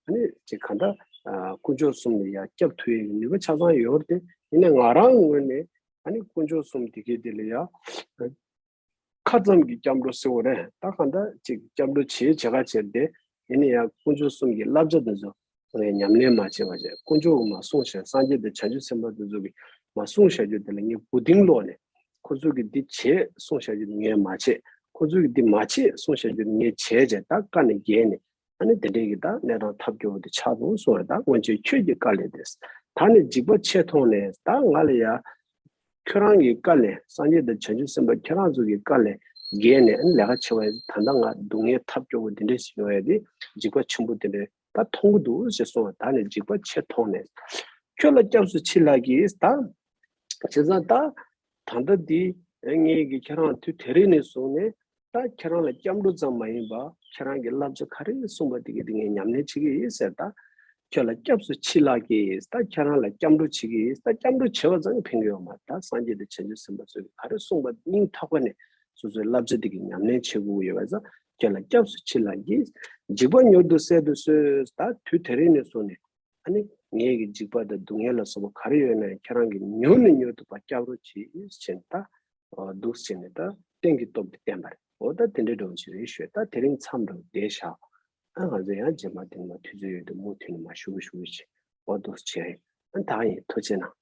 ཨ་ནི་ཅིག་གང་ལྟར་ཨ་དཀོན་མཆོག་གསུམ་ལ་ཡང་སྐྱབས་ཐུབ་ཡས་ཀྱི་ནུས་པ་ཆ་ཚང་ཡོད་རེད་དེ། ཡིན་ན་ང་རང་ངོས་ནས་ཨ་ནི་དཀོན་མཆོག་གསུམ་དེ་གའི་དེ་ལ་ཡང་ཁ་ཙམ་གྱི་སྐྱབས་འགྲོ་ཟེར་བ་རེད། ད་གང་ལྟར་ཅིག་སྐྱབས་འགྲོ་བྱེད་བྱེད་ག་བྱེད་དེ། ཡིན་ན་ཡང་དཀོན་མཆོག་གསུམ་གྱི་བསླབ་བྱ་དེ་ཚོ་ངས་ཉམས་ལེན་མ་བྱས་པ་བྱས། དཀོན་མཆོག་གིས་མ་གསུངས་བཞག་སངས་རྒྱས་དང་བྱང་ཆུབ་སེམས་དཔའ་དེ་ཚོ་གིས་མ་གསུངས་བཞག་རྒྱུ་དེ་ལ་ངས་མགོ་རྟིང་སློག་ནས། ཁོ་ཚོ་གིས་འདི་བྱེད་གསུངས་བཞག་རྒྱུ་དེ་ངས་མ་བྱས། ཁོ་ཚོ་གིས་འདི་མ་བྱེད་གསུངས་བཞག་རྒྱུ་དེ་ངས་བྱས་བྱས། ད་དཀའ་ནས་རྒྱལ་ནས་ཨ་ནི་དེ་འདྲས་ཀྱི་ད་གནས་སྟངས་ཐབས་སྐྱོ་བོ་དེ་ཆགས་འདུག་གསུངས་རེད། ད་སྔོན་ཆད་ཁྱོད་ཀྱི་དཀའ་ལས་དེ། ད་ནི་འཇིགས་པ་ཆེ་མཐོང་ནས་ད་ང་ལ་ཡ། ཁྱོད་རང་གི་དཀའ་ལས། སངས་རྒྱས་དང་བྱང་ཆུབ་སེམས་དཔའ་ཁྱེད་རང་ཚོ་གི་དཀའ་ལས་རྒྱལ་ནས་ཨ་ནི་ལས་ཀ་བྱེད་པ་ཡིན། ད་ལྟ་ང་སྡུག་བསྔལ་ཐབས་སྐྱོ་བོ་འདི་འདྲ་ཞིག་ཡོང་ཡ་དེ་འཇིགས་པ་ཆེན་པོ་འདི་འདྲ་ད་མཐོང་གི་འདུག་ཅེས་གསུངས་པ། ད་ནི་འཇིགས་པ་ཆེ་མཐོང་ནས་ཁྱོད་ལ་སྐྱབས་སུ་མཆི་ལགས་ཀྱིས། ད་བྱས་ཙང་ད་ད་ལྟ་འདི་ངས་ཀྱི་ཁྱེད་རང་དུས་དེ་རིང་ནས་བཟུང་ནས། ད་ཁྱེད་རང་ལ་སྐྱབས་འགྲོ་ཙམ་མ་ཡིན་པ་ཁྱེད་རང་གི་བསླབ་བྱ་ག་རེ་གསུངས་པ་དེ་གའི་དེ་ངས་ཉམས་ལེན་བྱེད་ཀྱི་ཡིན་ཟེར། ད་ཁྱོད་ལ་སྐྱབས་སུ་མཆི་ལགས་ཀྱིས། ད་ཁྱེད་རང་ལ་སྐྱབས་འགྲོ་བྱེད་ཀྱི་ཡིན། ད་སྐྱབས་འགྲོ་བྱེད་པ་ཙམ་གྱིས་ཕན་གྱི་ཡོད་མ་རེད། ད་སངས་རྒྱས་དང་བྱང་ཆུབ་སེམས་དཔའ་ཚོས་ག་རེ་གསུངས་པ་སྙིང་ཐག་པ་ནས་སོ་སོའི་བསླབ་བྱ་དེ་གའི་ཉམས་ལེན་བྱེད་དགོས་ཀྱི་ཡོད་པ་ཙང་ཁྱོད་ལ་སྐྱབས་སུ་མཆི་ལགས་ཀྱིས། འཇིགས་པ་མྱུར་དུ་སེལ་དུ་གསོལ། ད་དུས་དེ་རིང་ནས་བཟུང་ནས་ཨ་ནི་ངེད་ཀྱི་འཇིགས་པ་དང་སྡུག་བསྔལ་ལ་སོགས་པ་ག་རེ་ཡོད་ན་ཁྱེད་རང་གིས་མྱུར་ནས་མྱུར་དུ་ཕར་སྐྱབས་རོགས་གྱིས་ཟེར་ནས་ད། འདུག་ཟེར་ནས་ད་རྟེན་གྱི་སྟོབས་དེ་བསྟན་པ་རེད། འོ་ད་དེ་འདྲའི་འགྲོ་བ་ཅིག་རེད་ཞུས། ད་དེ་རིང་མཚམས་འདྲ་བོ་བསྡད་བཞག་ཨ་ང་ཚོ་ཡང་རྗེས་མ་དེ་ནས་མ་དུས་ཚོད་ཡོད་དུས་མུ་མཐུད་ནས་མ་ཞུ་གི་ཞུ་གི་བྱེད། འོ་འདུག་བྱེད་རེད། ཨ་ད་ཡིན། ཐུགས་རྗེ་གནང་།